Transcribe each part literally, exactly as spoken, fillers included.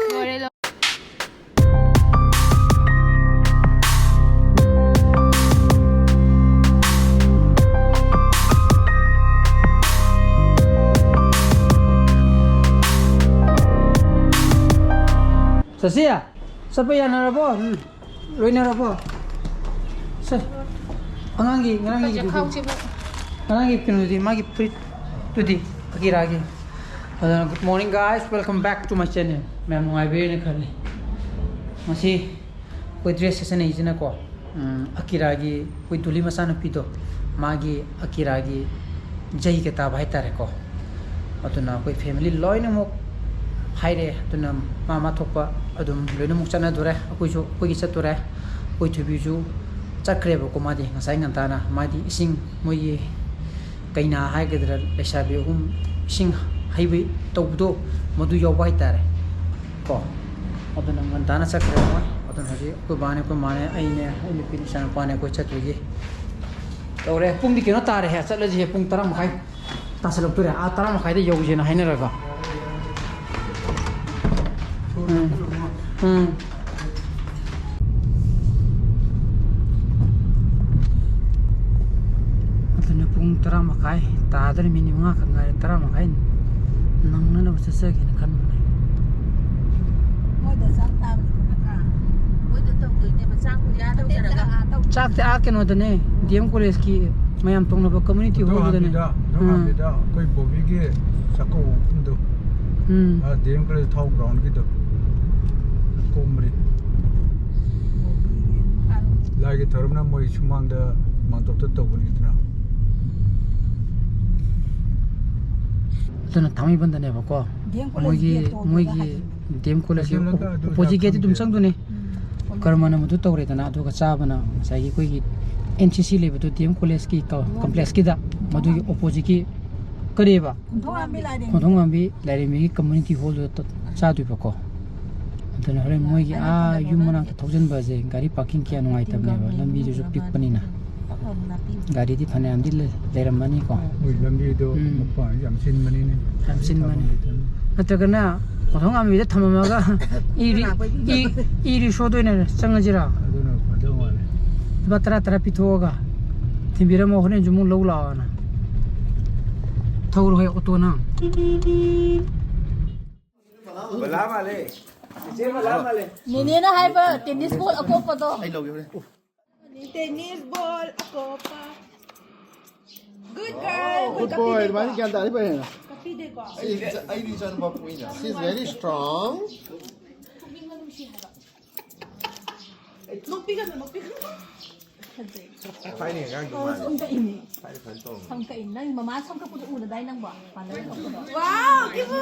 ꯂꯣꯏꯔꯦ, ꯂꯣꯏꯔꯦ꯫ ꯆꯠꯁꯤ? ꯆꯠꯄ ꯌꯥꯅꯔꯕꯣ? ꯂꯣꯏꯅꯔꯕꯣ? ꯁꯦ, ꯑꯉꯥꯡꯒꯤ, ꯉꯔꯥꯡꯒꯤ ꯆꯦꯈꯥꯎꯁꯤꯕꯨ꯫ ꯉꯔꯥꯡꯒꯤ ꯀꯩꯅꯣꯗꯤ, ꯃꯥꯒꯤ ꯐꯨꯔꯤꯠꯇꯨꯗꯤ, ꯑꯀꯤꯔꯥꯒꯤ꯫ ꯑꯗꯨꯅ, good morning guys, welcome back to my channel. ꯃꯌꯥꯝ ꯅꯨꯡꯉꯥꯏꯕꯤꯔꯦꯅ ꯈꯜꯂꯤ꯫ ꯉꯁꯤ ꯑꯩꯈꯣꯏ ꯗ꯭ꯔꯦꯁ ꯁꯦꯠꯆꯅꯤꯡꯉꯤꯁꯤꯅꯀꯣ, ꯎꯝ, ꯑꯀꯤꯔꯥꯒꯤ ꯑꯩꯈꯣꯏ ꯗꯨꯂꯤ ꯃꯆꯥꯅꯨꯄꯤꯗꯣ, ꯃꯥꯒꯤ ꯑꯀꯤꯔꯥꯒꯤ ꯖꯩꯒ ꯇꯥꯕ ꯍꯥꯏꯇꯥꯔꯦꯀꯣ꯫ ꯑꯗꯨꯅ ꯑꯩꯈꯣꯏ ꯐꯦꯃꯤꯂꯤ ꯂꯣꯏꯅꯃꯛ ꯍꯥꯏꯔꯦ꯫ ꯑꯗꯨꯅ ꯃꯥ ꯃꯥ ꯊꯣꯛꯄ ꯑꯗꯨꯝ ꯂꯣꯏꯅꯃꯛ ꯆꯠꯅꯗꯣꯔꯦ꯫ ꯑꯩꯈꯣꯏꯁꯨ ꯑꯩꯈꯣꯏꯒꯤ ꯆꯠꯇꯣꯔꯦ꯫ ꯑꯩꯈꯣꯏ ꯊꯣꯏꯕꯤꯁꯨ ꯆꯠꯈ꯭ꯔꯦꯕꯀꯣ꯫ ꯃꯥꯗꯤ ꯉꯁꯥꯏ ꯉꯟꯇꯥꯅ, ꯃꯥꯗꯤ ꯏꯁꯤꯡ, ꯃꯣꯏꯒꯤ ꯀꯩꯅꯥ ꯍꯥꯏꯒꯗ꯭ꯔꯥ, ꯂꯩꯁꯥꯕꯤ ꯑꯍꯨꯝ ꯏꯁꯤꯡ ꯍꯩꯕ ꯇꯧꯕꯗꯣ, ꯃꯗꯨ ꯌꯥꯎꯕ ꯍꯥꯏꯇꯥꯔꯦ ꯀꯣ꯫ ꯑꯗꯨꯅ ꯉꯟꯇꯥꯅ ꯆꯠꯈ꯭ꯔꯦ ꯃꯣꯏ꯫ ꯑꯗꯨꯅ ꯍꯧꯖꯤꯛ ꯑꯩꯈꯣꯏ ꯕꯥꯅꯦ, ꯑꯩꯈꯣꯏ ꯃꯥꯅꯦ, ꯑꯩꯅꯦ, ꯑꯩ ꯅꯨꯄꯤꯅꯦ, ꯏꯆꯥꯅꯨꯄꯥꯅꯦ ꯑꯩꯈꯣꯏ ꯆꯠꯇꯣꯏꯒꯤ ꯇꯧꯔꯦ꯫ ꯄꯨꯡꯗꯤ ꯀꯩꯅꯣ ꯇꯥꯔꯦꯍꯦ, ꯆꯠꯂꯁꯤꯍꯦ, ꯄꯨꯡ ꯇꯔꯥ ꯃꯈꯥꯏ ꯇꯥꯁꯜꯂꯛꯇꯣꯔꯦ꯫ ꯑꯥ, ꯇꯔꯥ ꯃꯈꯥꯏꯗ ꯌꯧꯁꯦꯅ ꯍꯥꯏꯅꯔꯒ꯫ ꯎꯝ꯫ ꯎꯝ꯫ ꯑꯗꯨꯅ ꯄꯨꯡ ꯇꯔꯥ ꯃꯈꯥꯏ ꯇꯥꯗ꯭ꯔꯦ, ꯃꯤꯅꯤꯠ ꯃꯉꯥ ꯈꯛ ꯉꯥꯏꯔꯦ, ꯇꯔꯥ ꯃꯈꯥꯏ ꯅꯪꯅꯅꯕ ꯆꯠꯆꯒꯦꯅ ꯈꯟꯕꯅꯦ꯫ ꯃꯣꯏꯗ ꯆꯥꯛ ꯇꯥꯕꯅꯤꯀꯣ, ꯅꯠꯇ꯭ꯔꯥ? ꯃꯣꯏꯗ ꯇꯧꯗꯣꯏꯅꯦꯕ, ꯆꯥꯛꯄꯨꯗꯤ ꯑꯥ ꯇꯧꯖꯔꯒ꯫ ꯆꯥꯛꯇꯤ ꯑꯥ ꯀꯩꯅꯣꯗꯅꯦ, ꯗꯤ ꯑꯦꯝ ꯀꯣꯂꯦꯖꯀꯤ ꯃꯌꯥꯝ ꯇꯧꯅꯕ ꯀꯝꯃ꯭ꯌꯨꯅꯤꯇꯤ ꯍꯣꯜꯗꯨꯗꯅꯦ꯫ ꯑꯗꯨ ꯍꯥꯟꯕꯤꯗ, ꯑꯗꯨ ꯎꯝ꯫ ꯍꯥꯟꯕꯤꯗ ꯑꯩꯈꯣꯏ ꯕꯣꯕꯤꯒꯤ ꯆꯥꯛꯀꯧꯕ ꯃꯐꯝꯗꯣ꯫ ꯎꯝ꯫ ꯑꯥ, ꯗꯤ ꯑꯦꯝ ꯀꯣꯂꯦꯖ ꯊꯥꯎ ꯒ꯭ꯔꯥꯎꯟꯒꯤꯗꯣ꯫ ꯀꯣꯝꯕꯅꯤ꯫ ꯂꯥꯏꯒꯤ ꯊꯧꯔꯝꯅ ꯃꯣꯏ ꯁꯨꯃꯥꯡꯗ ꯃꯥꯟꯇꯣꯞꯇ ꯇꯧꯕꯅꯤꯗꯅ꯫ ꯑꯗꯨꯅ ꯊꯥꯡꯃꯩꯕꯟꯗꯅꯦꯕꯀꯣ꯫ ꯗꯤ ꯑꯦꯝ ꯀꯣꯂꯦꯖ ꯃꯣꯏꯒꯤ, ꯒꯦꯠꯇꯣ ꯑꯗꯨꯗ ꯃꯣꯏꯒꯤ ꯍꯥꯏꯖꯤꯟꯕ꯫ ꯗꯤ ꯑꯦꯝ ꯀꯣꯂꯦꯖꯀꯤ ꯆꯠꯂꯒ ꯑꯗꯨ ꯑꯣꯄꯣꯖꯤꯠ ꯒꯦꯠꯇꯤ ꯑꯗꯨꯝ ꯈꯪꯗꯦ꯫ ꯆꯪꯗꯣꯏꯅꯦ꯫ ꯎꯝ꯫ ꯀꯔꯃꯅ ꯃꯗꯨ ꯇꯧꯔꯦꯗꯅ, ꯑꯗꯨꯒ ꯆꯥꯕꯅ ꯉꯁꯥꯏꯒꯤ ꯑꯩꯈꯣꯏꯒꯤ ꯑꯦꯟ ꯁꯤ ꯁꯤ ꯂꯩꯕꯗꯣ ꯗꯤ ꯑꯦꯝ ꯀꯣꯂꯦꯖꯀꯤ ꯀ-, ꯀꯝꯄ꯭ꯂꯦꯛꯁꯀꯤꯗ, ꯃꯗꯨꯒꯤ ꯑꯣꯄꯣꯖꯤꯠꯀꯤ ꯀꯔꯤꯕ? ꯈꯣꯡꯊꯣꯡ ꯂꯥꯝꯕꯤ ꯂꯥꯏꯔꯦꯝꯕꯤ꯫ ꯈꯣꯡꯊꯣꯡ ꯂꯥꯝꯕꯤ ꯂꯥꯏꯔꯦꯝꯕꯤꯒꯤ ꯀꯝꯃ꯭ꯌꯨꯅꯤꯇꯤ ꯍꯣꯜꯗꯨꯗ ꯇ-, ꯆꯥꯗꯣꯏꯕꯀꯣ꯫ ꯑꯗꯨꯅ ꯍꯣꯔꯦꯟ ꯃꯣꯏꯒꯤ ꯑꯥ ꯌꯨꯝ ꯃꯅꯥꯛꯇ ꯊꯧꯖꯤꯟꯕꯁꯦ ꯒꯥꯔꯤ ꯄꯥꯔꯀꯤꯡ ꯀꯌꯥ ꯅꯨꯡꯉꯥꯏꯇꯕꯅꯦꯕ, ꯂꯝꯕꯤꯗꯨꯁꯨ ꯄꯤꯛꯄꯅꯤꯅ꯫ ꯒꯥꯔꯤꯗꯤ ꯐꯅꯌꯥꯝꯗꯤ ꯂꯩ-, ꯂꯩꯔꯝꯃꯅꯤꯀꯣ꯫ ꯃꯣꯏ ꯂꯝꯕꯤꯗꯣ ꯎꯝ꯫ ꯃꯄꯥꯟ ꯌꯥꯝ ꯆꯤꯟꯕꯅꯤꯅꯦ꯫ ꯌꯥꯝ ꯆꯤꯟꯕꯅꯤ꯫ ꯅꯠꯇ꯭ꯔꯒꯅ ꯀꯣꯟꯊꯣꯡ ꯉꯥꯝꯕꯤꯗ ꯊꯝꯃꯝꯃꯒ ꯏ ꯔꯤ-, ꯏ, ꯏ ꯔꯤꯛꯁꯣꯗ ꯑꯣꯏꯅ ꯆꯪꯉꯁꯤꯔꯣ? ꯑꯗꯨꯅ ꯐꯗꯧ ꯃꯥꯜꯂꯦ꯫ ꯂꯨꯄꯥ ꯇꯔꯥ ꯇꯔꯥ ꯄꯤꯊꯣꯛꯑꯒ ꯊꯤꯟꯕꯤꯔꯝꯃꯣ, ꯍꯣꯔꯦꯟꯁꯨ ꯑꯃꯨꯛ ꯂꯧ ꯂꯥꯛꯑꯣꯅ꯫ ꯊꯧꯔꯣ ꯍꯦ ꯑꯣꯇꯣ ꯅꯪ꯫ ꯕꯂꯥ ꯃꯥꯜꯂꯦ꯫ ꯏꯆꯦ ꯕꯂꯥ ꯃꯥꯜꯂꯦ꯫ ꯅꯦꯅꯦꯅ ꯍꯥꯏꯕ ꯇꯦꯅꯤꯁ ꯕꯣꯜ ꯑꯀꯣꯞꯄꯗꯣ꯫ ꯑꯩ ꯂꯧꯒꯦ ꯍꯣꯔꯦꯟ꯫ ꯇꯦꯅꯤꯁ ꯕꯣꯜ ꯑꯀꯣꯞꯄ꯫ Good girl. Good boy. ꯑꯗꯨꯃꯥꯏꯅ ꯒ꯭ꯌꯥꯟ ꯇꯥꯔꯗꯤ ꯐꯩꯌꯦꯅ꯫ ꯀꯞꯄꯤꯗꯦꯀꯣ? ꯑꯩꯗꯤ, ꯑꯩꯗꯤ ꯏꯆꯥꯅꯨꯄꯥ ꯄꯣꯛꯏꯅ꯫ She is very strong. ꯅꯣꯛꯄꯤꯒꯅꯨ, ꯅꯣꯛꯄꯤꯒꯅꯨ꯫ ꯐꯖꯩ꯫ ꯊꯥꯏꯅꯒꯤ ꯑꯉꯥꯡꯗꯣ ꯃꯥꯜꯂꯦ꯫ ꯁꯝ ꯀꯛꯏꯅꯦ꯫ ꯊꯥꯏꯅ ꯐꯖꯅ ꯇꯧꯔꯝꯃꯦ꯫ ꯁꯝ ꯀꯛꯏꯅꯦ꯫ ꯅꯪ ꯃꯃꯥ ꯁꯝ ꯀꯛꯄꯗꯣ ꯎꯅꯗꯥꯏ ꯅꯪꯕꯣ? ꯄꯥꯟꯗꯥꯏ ꯀꯛꯄꯗꯣ꯫ Wow, ꯀꯤꯕꯨ꯫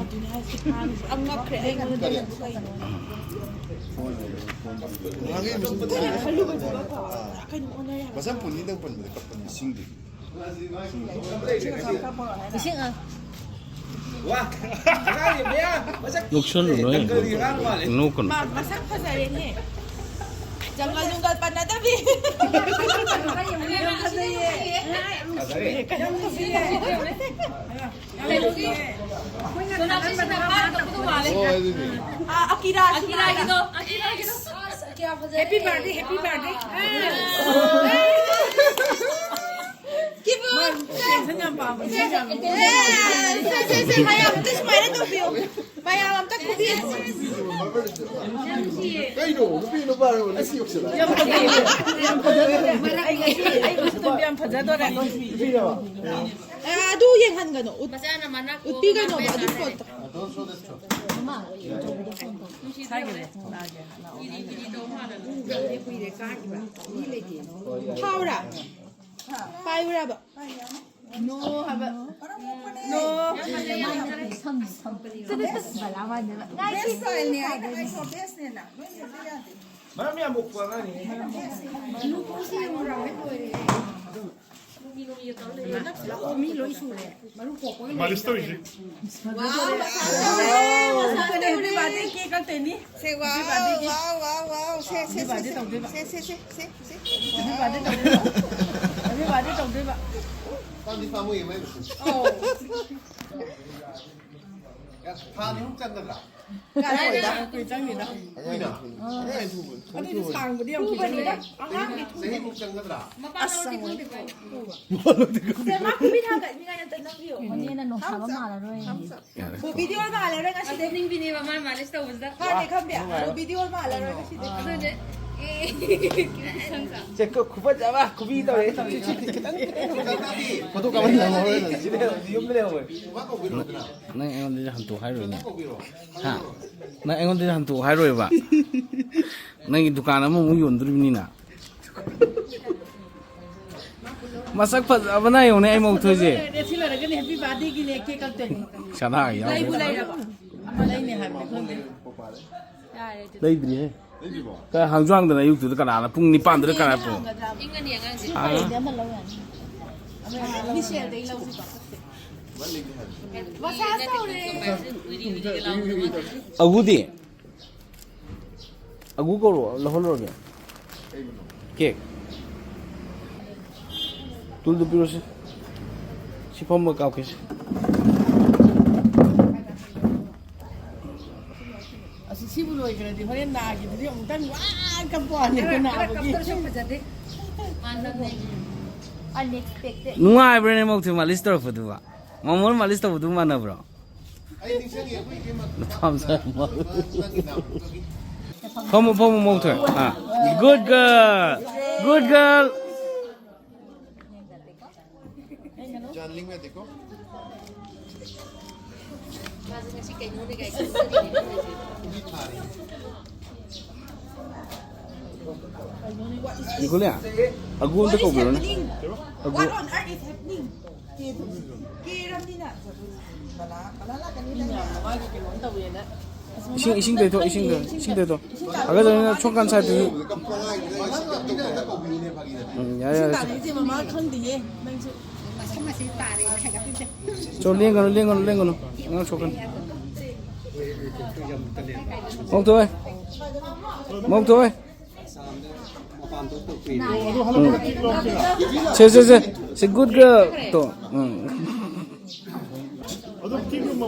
ꯑꯗꯨꯅꯦ ꯍꯥꯏꯁꯦ, ꯉꯥꯡꯁꯨ ꯌꯥꯝ ꯉꯛꯈ꯭ꯔꯦ ꯑꯩꯉꯣꯟꯗ꯫ ꯀꯩꯅꯣ ꯈꯜꯂꯨꯕꯗꯨꯒꯀꯣ, ꯄꯨꯔꯥ ꯀꯩꯅꯣ ꯑꯣꯟꯅꯔꯦ ꯍꯥꯏꯕ꯫ ꯃꯁꯝ ꯄꯨꯟꯅꯤꯗꯪ ꯄꯟꯕꯗ ꯀꯞꯄꯅꯤ, ꯏꯁꯤꯡꯗꯤ꯫ ꯏꯁꯤꯡ ꯑ-, ꯅꯣꯛꯁꯜꯂꯨꯅꯨꯍꯦ꯫ ꯅꯣꯛꯀꯅꯨ꯫ ꯃꯥ-, ꯃꯁꯛ ꯐꯖꯔꯦꯅꯦ꯫ ꯖꯪꯒꯜ ꯅꯨꯡꯒꯜ ꯄꯟꯅꯗꯕꯤ꯫ ꯌꯥꯝ ꯐꯖꯩꯌꯦ꯫ ꯀꯩꯅꯣ ꯐꯖꯩꯌꯦ꯫ ꯁꯣꯅꯥꯛꯁꯤꯁꯤꯅ ꯃꯥꯅ ꯀꯞꯄꯗꯣ ꯃꯥꯜꯂꯦ꯫ ꯍꯣꯏ, ꯑꯗꯨꯗꯤ꯫ ꯑ, ꯑꯀꯤꯔꯥꯁꯨ ꯑꯀꯤꯔꯥꯒꯤꯗꯣ, ꯑꯀꯤꯔꯥꯒꯤꯗꯣ꯫ Happy birthday, happy birthday. ꯀꯤꯕꯨ꯫ ꯃꯥ tension ꯌꯥꯝ ꯄꯥꯝꯕꯅꯦ꯫ ꯁꯦ, ꯁꯦ, ꯁꯦ, ꯁꯦ, ꯃꯌꯥꯝ ꯑꯝꯇ ꯁꯨꯃꯥꯏꯅ ꯇꯧꯕꯤꯌꯨ꯫ ꯃꯌꯥꯝ ꯑꯝꯇ ꯈꯨꯕꯤ꯫ ꯀꯩꯅꯣ, ꯅꯨꯄꯤ ꯅꯨꯄꯥꯔꯣ? ꯉꯁꯤ ꯌꯧꯁꯤꯜꯂꯛꯑꯦ꯫ ꯌꯥꯝ ꯐꯖꯩꯌꯦ꯫ ꯌꯥꯝ ꯐꯖꯗꯣꯔꯦ꯫ ꯑꯩ ꯉꯁꯤ, ꯑꯩ ꯉꯁꯤ ꯌꯥꯝ ꯐꯖꯗꯣꯔꯦ꯫ ꯅꯨꯄꯤꯔꯣ? ꯑꯦ, ꯑꯗꯨ ꯌꯦꯡꯍꯟꯒꯅꯨ꯫ ꯎꯠ-, ꯎꯠꯄꯤꯒꯅꯣꯕ ꯑꯗꯨ ꯄꯣꯠꯇꯣ꯫ ꯐꯥꯎꯔꯥ? ꯄꯥꯏꯌꯨꯔꯕ? No ꯍꯥꯏꯕ꯫ No꯫ Best styleꯅꯦ, ꯑꯩꯅ ꯍꯥꯏꯗ꯭ꯔꯣ, bestꯅꯦꯅ꯫ ꯂꯣꯏ ꯍꯦꯛꯇ ꯌꯥꯗꯦ꯫ ꯃꯔꯝ ꯌꯥꯝ ꯃꯣꯛꯄ ꯑꯉꯥꯡꯅꯤ꯫ ꯃꯥꯂꯤꯁ ꯇꯧꯔꯤꯁꯤ꯫ ꯍꯦꯄꯤ ꯕꯥꯔꯗꯦ ꯀꯦꯛ ꯀꯛꯇꯣꯏꯅꯤ꯫ ꯁꯦ, ꯋꯥꯎ, ꯋꯥꯎ, ꯋꯥꯎ, ꯋꯥꯎ꯫ ꯁꯦ, ꯁꯦ, ꯁꯦ, ꯕꯥꯔꯗꯦ ꯁꯦ, ꯇꯧꯗꯣꯏꯕ꯫ ꯁꯦ, ꯁꯦ, ꯁꯦ, ꯁꯦ, ꯁꯦ꯫ ꯍꯦꯄꯤ ꯕꯥꯔꯗꯦ ꯇꯧꯗꯣꯏꯕ꯫ ꯍꯦꯄꯤ ꯕꯥꯔꯗꯦ ꯇꯧꯗꯣꯏꯕ꯫ ꯑꯧ꯫ ꯊꯥ ꯑꯅꯤꯃꯨꯛ ꯆꯪꯒꯗ꯭ꯔꯥ? ꯀꯥꯏꯗꯩꯅꯣ? ꯀꯨꯏ ꯆꯪꯅꯤꯗ꯫ ꯀꯨꯏꯅ? ꯑꯗꯨꯗꯤ ꯁꯥꯡꯕꯗꯤ ꯌꯥꯝ ꯀꯨꯏ ꯆꯪꯅꯤꯗ꯫ ꯑꯉꯥꯡꯒꯤ ꯊꯨꯕꯅꯦ꯫ ꯆꯍꯤꯃꯨꯛ ꯆꯪꯒꯗ꯭ꯔꯥ? ꯑꯁ, ꯆꯪꯉꯣꯏ꯫ ꯁꯦ, ꯃꯥ ꯈꯨꯕꯤ ꯊꯥꯡꯒꯠꯅꯤꯡꯉꯥꯏ ꯅꯠꯇ ꯅꯪꯒꯤꯌꯣ꯫ ꯃꯅꯦꯅ ꯅꯣꯡꯁꯥꯕ ꯃꯥꯜꯂꯔꯣꯏ꯫ ꯌꯥꯔꯦ꯫ ꯕꯣꯕꯤꯗꯤ ꯑꯣꯏ ꯃꯥꯜꯂꯔꯣꯏ ꯉꯁꯤꯗꯤ꯫ ꯅꯤꯡꯕꯤꯅꯦꯕ ꯃꯥꯅ ꯃꯥꯂꯤꯁ ꯇꯧꯕꯁꯤꯗ꯫ ꯃꯥꯅꯦ, ꯈꯪꯕ꯭ꯔꯥ? ꯕꯣꯕꯤꯗꯤ ꯑꯣꯏ ꯃꯥꯜꯂꯔꯣꯏ ꯉꯁꯤꯗꯤ꯫ ꯑꯗꯨꯅꯦ꯫ ꯑꯦ꯫ ꯁꯦ, ꯈꯨ-, ꯈꯨꯐꯠ ꯑꯃ, ꯈꯨꯕꯤ ꯇꯧꯔꯦ꯫ ꯐꯣꯇꯣ ꯀꯥꯞꯍꯟ ꯅꯪꯍꯧꯔꯣꯏ ꯅꯪ꯫ ꯁꯤꯗ ꯌꯨꯝꯗ ꯂꯩꯍꯧꯋꯦ꯫ ꯅꯪ ꯑꯩꯉꯣꯟꯗꯗꯤ ꯍꯟꯇꯣꯛ ꯍꯥꯏꯔꯣꯏꯅꯦ꯫ ꯍꯥ? ꯅꯪ ꯑꯩꯉꯣꯟꯗꯗꯤ ꯍꯟꯇꯣꯛ ꯍꯥꯏꯔꯣꯏꯕ꯫ ꯅꯪꯒꯤ ꯗꯨꯀꯥꯟ ꯑꯃꯃꯨꯛ ꯌꯣꯟꯗꯣꯔꯤꯕꯅꯤꯅ꯫ ꯃꯁꯛ ꯐꯖꯕꯅ ꯌꯦꯡꯉꯨꯅꯦ ꯑꯩ ꯃꯧ ꯊꯣꯏꯁꯦ꯫ ꯁꯤ ꯂꯣꯏꯔꯒꯅꯦ ꯍꯦꯄꯤ ꯕꯥꯔꯗꯦꯒꯤꯅꯦ ꯀꯦꯛ ꯀꯛꯇꯣꯏꯅꯦ꯫ ꯁꯅꯥꯒ ꯌꯥꯎꯔꯦ꯫ ꯂꯩꯕꯨ ꯂꯩꯔꯕ? ꯑꯃ ꯂꯩꯅꯤ ꯍꯥꯏꯕꯅꯤ ꯈꯪꯗꯦ꯫ ꯌꯥꯔꯦ ꯑꯗꯨꯗꯤ꯫ ꯂꯩꯗ꯭ꯔꯤꯍꯦ꯫ ꯀꯥꯏ ꯍꯥꯡꯖꯨ ꯍꯥꯡꯗꯅ ꯑꯌꯨꯛꯇꯨꯗ ꯀꯅꯥꯅ ꯄꯨꯡ ꯅꯤꯄꯥꯟꯗꯨꯗ ꯀꯅꯥ ꯄꯨꯡ? ꯏꯪꯉꯅꯤ ꯑꯉꯥꯡꯁꯦ꯫ ꯑꯥ꯫ ꯃꯤꯁꯦꯜꯗꯒꯤ ꯂꯧꯁꯤꯀꯣ꯫ ꯃꯁꯥꯁ ꯇꯧꯔꯦ꯫ ꯑꯒꯨꯗꯤ? ꯑꯒꯨ ꯀꯧꯔꯣ, ꯂꯧꯍꯜꯂꯨꯔꯒꯦ꯫ ꯀꯦꯛ꯫ ꯇꯨꯜꯗꯨ ꯄꯤꯔꯣꯁꯦ꯫ ꯁꯤ ꯐꯝꯃ ꯀꯥꯞꯀꯦꯁꯦ꯫ ꯑꯁꯤ ꯁꯤꯕꯨ ꯂꯣꯏꯈ꯭ꯔꯗꯤ ꯍꯣꯔꯦꯟ ꯅꯥꯒꯤꯗꯨꯗꯤ ꯑꯃꯨꯛꯇꯪ ꯋꯥ ꯀꯞꯄ ꯋꯥꯅꯤ ꯅꯥꯕꯒꯤ꯫ ꯀꯞꯇ꯭ꯔꯁꯨ ꯐꯖꯗꯦ꯫ ꯃꯥꯟꯗꯕꯅꯦ꯫ Unexpected꯫ ꯅꯨꯡꯉꯥꯏꯕ꯭ꯔꯅꯦ ꯃꯧꯊꯣꯏ ꯃꯥꯂꯤꯁ ꯇꯧꯔꯛꯄꯗꯨꯕ? ꯃꯃꯣꯟ ꯃꯥꯂꯤꯁ ꯇꯧꯕꯗꯨ ꯃꯥꯟꯅꯕ꯭ꯔꯣ? ꯐꯝꯁꯦ꯫ ꯐꯝꯃꯨ, ꯐꯝꯃꯨ, ꯃꯧꯊꯣꯏ꯫ ꯑꯥ꯫ Good girl. Good girl. ꯃꯥꯁꯦ ꯉꯁꯤ ꯀꯩꯅꯣꯅꯦ ꯀꯥꯏ ꯈꯟꯖꯔꯤꯅꯦ ꯃꯥꯁꯦ꯫ ꯅꯤꯀꯣꯂꯤꯌꯥ, ꯑꯒꯨ ꯑꯝꯇ ꯀꯧꯕꯤꯔꯣꯅꯦ꯫ ꯑꯒꯨ꯫ What on earth is happening? ꯀꯦ ꯔꯝꯅꯤꯅ꯫ ꯕꯂꯥ, ꯕꯂꯥ ꯂꯥꯛꯀꯅꯤ ꯅꯪ꯫ ꯃꯥꯒꯤ ꯀꯩꯅꯣꯝ ꯇꯧꯋꯦꯅ꯫ ꯏꯁꯤꯡ, ꯏꯁꯤꯡ ꯇꯩꯊꯣꯛ, ꯏꯁꯤꯡ ꯇꯩ-, ꯏꯁꯤꯡ ꯇꯩꯊꯣꯛ꯫ ꯍꯥꯏꯒꯠꯆꯕꯅꯤꯅ ꯁꯣꯝ ꯀꯥꯟ ꯁꯥꯏꯠꯇꯨꯁꯨ꯫ ꯎꯝ, ꯌꯥꯔꯦ, ꯌꯥꯔꯦ꯫ ꯇꯥꯔꯛꯏꯁꯦ ꯃꯃꯥ ꯈꯪꯗꯦꯍꯦ ꯅꯪꯁꯨ꯫ ꯆꯣ, ꯂꯦꯡꯒꯅꯨ, ꯂꯦꯡꯒꯅꯨ, ꯂꯦꯡꯒꯅꯨ꯫ ꯑꯉꯥꯡ ꯁꯣꯛꯀꯅꯤ꯫ ꯃꯧꯊꯣꯏ꯫ ꯃꯧꯊꯣꯏ꯫ ꯎꯝ꯫ ꯁꯦ, ꯁꯦ, ꯁꯦ꯫ ꯁꯦ, good girl ꯇꯣ꯫ ꯎꯝ꯫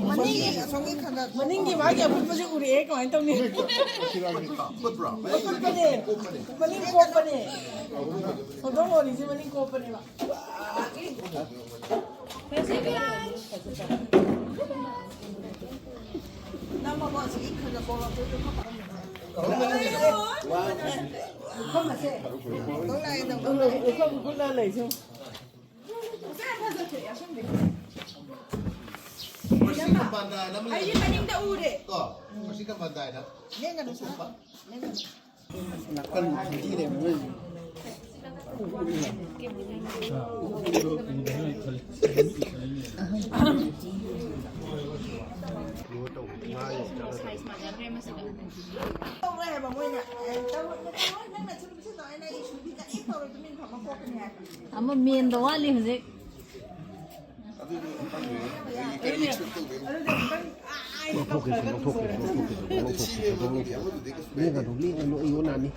ꯃꯅꯤꯡꯒꯤ, ꯑꯁꯣꯝꯒꯤ ꯈꯪꯒ-, ꯃꯅꯤꯡꯒꯤ ꯃꯥꯒꯤ ꯑꯄꯨꯟꯕꯁꯦ ꯎꯔꯛꯑꯦ, ꯀꯃꯥꯏꯅ ꯇꯧꯅꯤ? ꯀꯨꯞꯄ꯭ꯔꯣ? ꯀꯨꯞꯄꯅꯦ꯫ ꯃꯅꯤꯡ ꯀꯣꯞꯄꯅꯦ꯫ ꯍꯧꯗꯣꯡ ꯑꯣꯜꯂꯤꯁꯦ ꯃꯅꯤꯡ ꯀꯣꯞꯄꯅꯦꯕ꯫ ꯅꯝꯃꯕꯣ? ꯑꯁꯤꯒꯤ ꯈꯔ ꯈꯔ ꯀꯣꯛꯂꯛꯄꯗꯣ ꯈꯔ ꯐꯔꯛ ꯐꯝꯃꯁꯦ꯫ ꯍꯧꯗꯣꯡ ꯂꯥꯛꯑꯦ, ꯍꯧꯗꯣꯡ ꯂꯥꯛꯑꯦ꯫ ꯎꯐꯝ ꯎꯐꯝ ꯂꯩꯁꯦ꯫ ꯃꯁꯤ ꯀꯝꯄꯥꯟꯗꯥꯏꯅ ꯑꯃ ꯑꯩꯒꯤ ꯂꯩꯕꯅꯦ꯫ ꯃꯅꯤꯡꯗ ꯎꯔꯦ꯫ ꯀꯣ? ꯃꯁꯤ ꯀꯝꯄꯥꯟꯗꯥꯏꯅ꯫ ꯂꯦꯡꯒꯅꯨ, ꯁꯥ꯫ ꯂꯦꯡꯒꯅꯨ꯫ ꯅꯥꯀꯟ ꯃꯔꯤ ꯂꯩꯕ ꯃꯣꯏꯁꯦ꯫ ꯇꯧꯔꯣꯏ ꯍꯥꯏꯕ ꯃꯣꯏꯅ꯫ ꯑꯦ, ꯇꯧꯔꯣꯏ, ꯇꯧꯔꯣꯏ, ꯅꯪꯅ ꯁꯨꯝ ꯁꯤꯜꯂꯣ ꯍꯥꯏꯅ ꯑꯩ ꯁꯨꯕꯤ ꯀꯔꯤꯝ ꯇꯧꯔꯣꯏ, ꯇꯨꯃꯤꯟ ꯐꯝꯃ ꯀꯣꯛꯀꯅꯤ ꯍꯥꯏꯕ꯫ ꯑꯃ ꯃꯦꯟꯗ ꯋꯥꯠꯂꯤ ꯍꯧꯖꯤꯛ꯫ ꯑꯗꯨꯗꯤ ꯑꯃꯨꯛꯇꯪ ꯂꯣꯏꯔꯦ꯫ ꯑꯗꯨꯗꯤ ꯑꯃꯨꯛꯇꯪ, ꯑꯥ, ꯑꯩꯅ ꯂꯧꯊꯣꯛꯈꯤꯁꯤ, ꯀꯞꯈ꯭ꯔꯒ ꯑꯗꯨꯝ ꯂꯣꯏꯔꯦ꯫ ꯂꯧꯊꯣꯛꯈꯤꯁꯤ, ꯂꯧꯊꯣꯛꯈꯤꯁꯤ, ꯂꯧꯊꯣꯛꯈꯤꯁꯤ꯫ ꯂꯦꯡꯒꯅꯨ, ꯂꯦꯡꯒꯅꯨ, ꯑꯩ ꯑꯣꯟꯅꯅꯤ꯫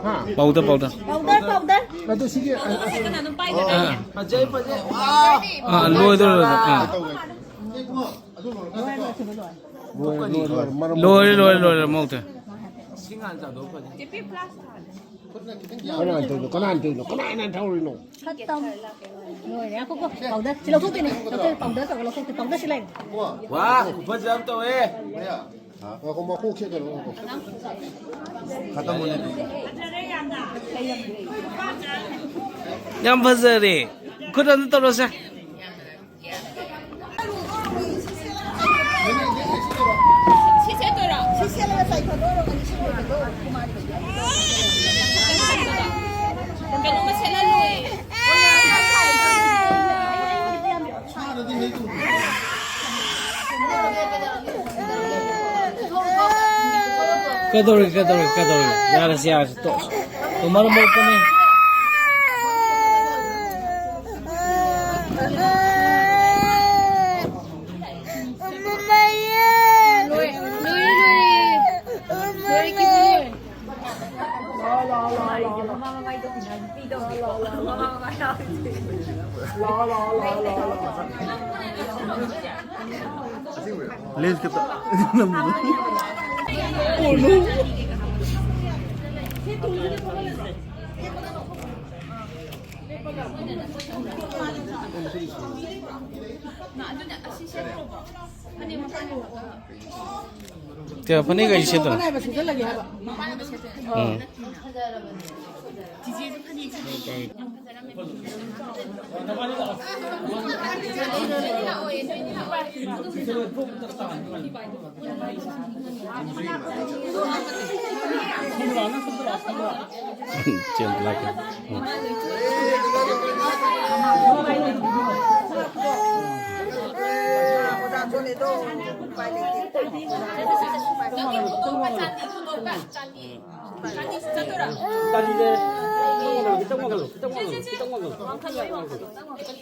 ꯍꯥ? Powder, powder. Powder, powder. ꯑꯗꯨ ꯁꯤꯒꯤ, ꯑ, ꯑ, ꯀꯅꯥꯅꯣ ꯄꯥꯏꯗꯣꯏꯅꯣ? ꯑꯥ꯫ ꯐꯖꯩ, ꯐꯖꯩ꯫ ꯑꯥ, ꯂꯣꯏꯗꯣꯔꯦ, ꯂꯣꯏꯗꯣꯔꯦ꯫ ꯑꯥ꯫ ꯂꯣꯏꯔꯦ, ꯂꯣꯏꯔꯦ, ꯂꯣꯏꯔꯦ, ꯃꯔꯝ ꯂꯣꯏꯔꯦ, ꯂꯣꯏꯔꯦ, ꯂꯣꯏꯔꯦ, ꯃꯧ ꯊꯣꯏ꯫ ꯁꯤ ꯉꯥꯟ ꯆꯥꯗꯣꯛ ꯐꯅꯤ꯫ ꯆꯦꯄꯤ ꯄ꯭ꯂꯥꯁ ꯊꯥꯜꯂꯦ꯫ ꯀꯅꯥꯅ ꯇꯧꯔꯤꯅꯣ? ꯀꯅꯥꯅ ꯇꯧꯔꯤꯅꯣ? ꯀꯅꯥꯅ ꯊꯧꯔꯤꯅꯣ? ꯈꯠꯇꯝ꯫ ꯂꯣꯏꯔꯦ꯫ ꯉꯥꯏꯈꯣꯀꯣ꯫ ꯄꯥꯎꯗꯔ꯫ ꯁꯤ ꯂꯧꯊꯣꯛꯇꯣꯏꯅꯦ꯫ ꯂꯧꯊꯣꯛ-, ꯄꯥꯎꯗꯔ ꯇꯧꯔꯒ ꯂꯧꯊꯣꯛꯇꯣꯏ꯫ ꯄꯥꯎꯗꯔ ꯁꯤ ꯂꯩ꯫ ꯋꯥ, ꯈꯨꯐꯖ ꯑꯃ ꯇꯧꯋꯦ꯫ ꯉꯥꯏꯈꯣ, ꯃꯀꯣꯛꯁꯦ ꯀꯩꯅꯣ ꯉꯥꯏꯈꯣ꯫ ꯈꯠꯇꯝ ꯑꯣꯏꯅ ꯄꯤꯒꯦ꯫ ꯌꯥꯝ ꯐꯖꯔꯦ꯫ ꯈꯨꯠ ꯑꯝꯇ ꯇꯧꯔꯣꯁꯦ꯫ ꯁꯤ ꯁꯦꯠꯇꯣꯏꯔꯣ? ꯁꯤ ꯁꯦꯠꯂꯒ ꯆꯥꯏꯊꯗꯣꯏꯔꯣ? ꯀꯩꯅꯣ ꯁꯤ ꯑꯣꯏꯕꯗꯣ? ꯀꯩꯅꯣꯝꯃ ꯁꯦꯠꯍꯜꯂꯣꯏꯌꯦ꯫ ꯁꯥꯔꯗꯤ ꯍꯦꯛ ꯇꯧꯕ꯫ ꯀꯩꯗꯧꯔꯒꯦ, ꯀꯩꯗꯧꯔꯒꯦ, ꯀꯩꯗꯧꯔꯒꯦ? ꯌꯥꯔꯦꯁꯦ, ꯌꯥꯔꯦꯁꯦ, ꯇꯣꯛꯑꯁꯤ꯫ ꯇꯣ ꯃꯔꯝ ꯃꯣꯛꯄꯅꯦ꯫ ꯂꯣꯏꯔꯦ, ꯂꯣꯏꯔꯦ, ꯂꯣꯏꯔꯦ꯫ ꯂꯣꯏꯔꯦ, ꯀꯤꯕꯨ ꯂꯣꯏꯔꯦ꯫ ꯂꯦꯟꯁꯀꯦꯞꯇ ꯅꯝꯕꯗꯣ꯫ ꯀꯌꯥ ꯐꯅꯦꯛ ꯀꯩ ꯁꯦꯠꯇꯅꯣ? ꯎꯝ꯫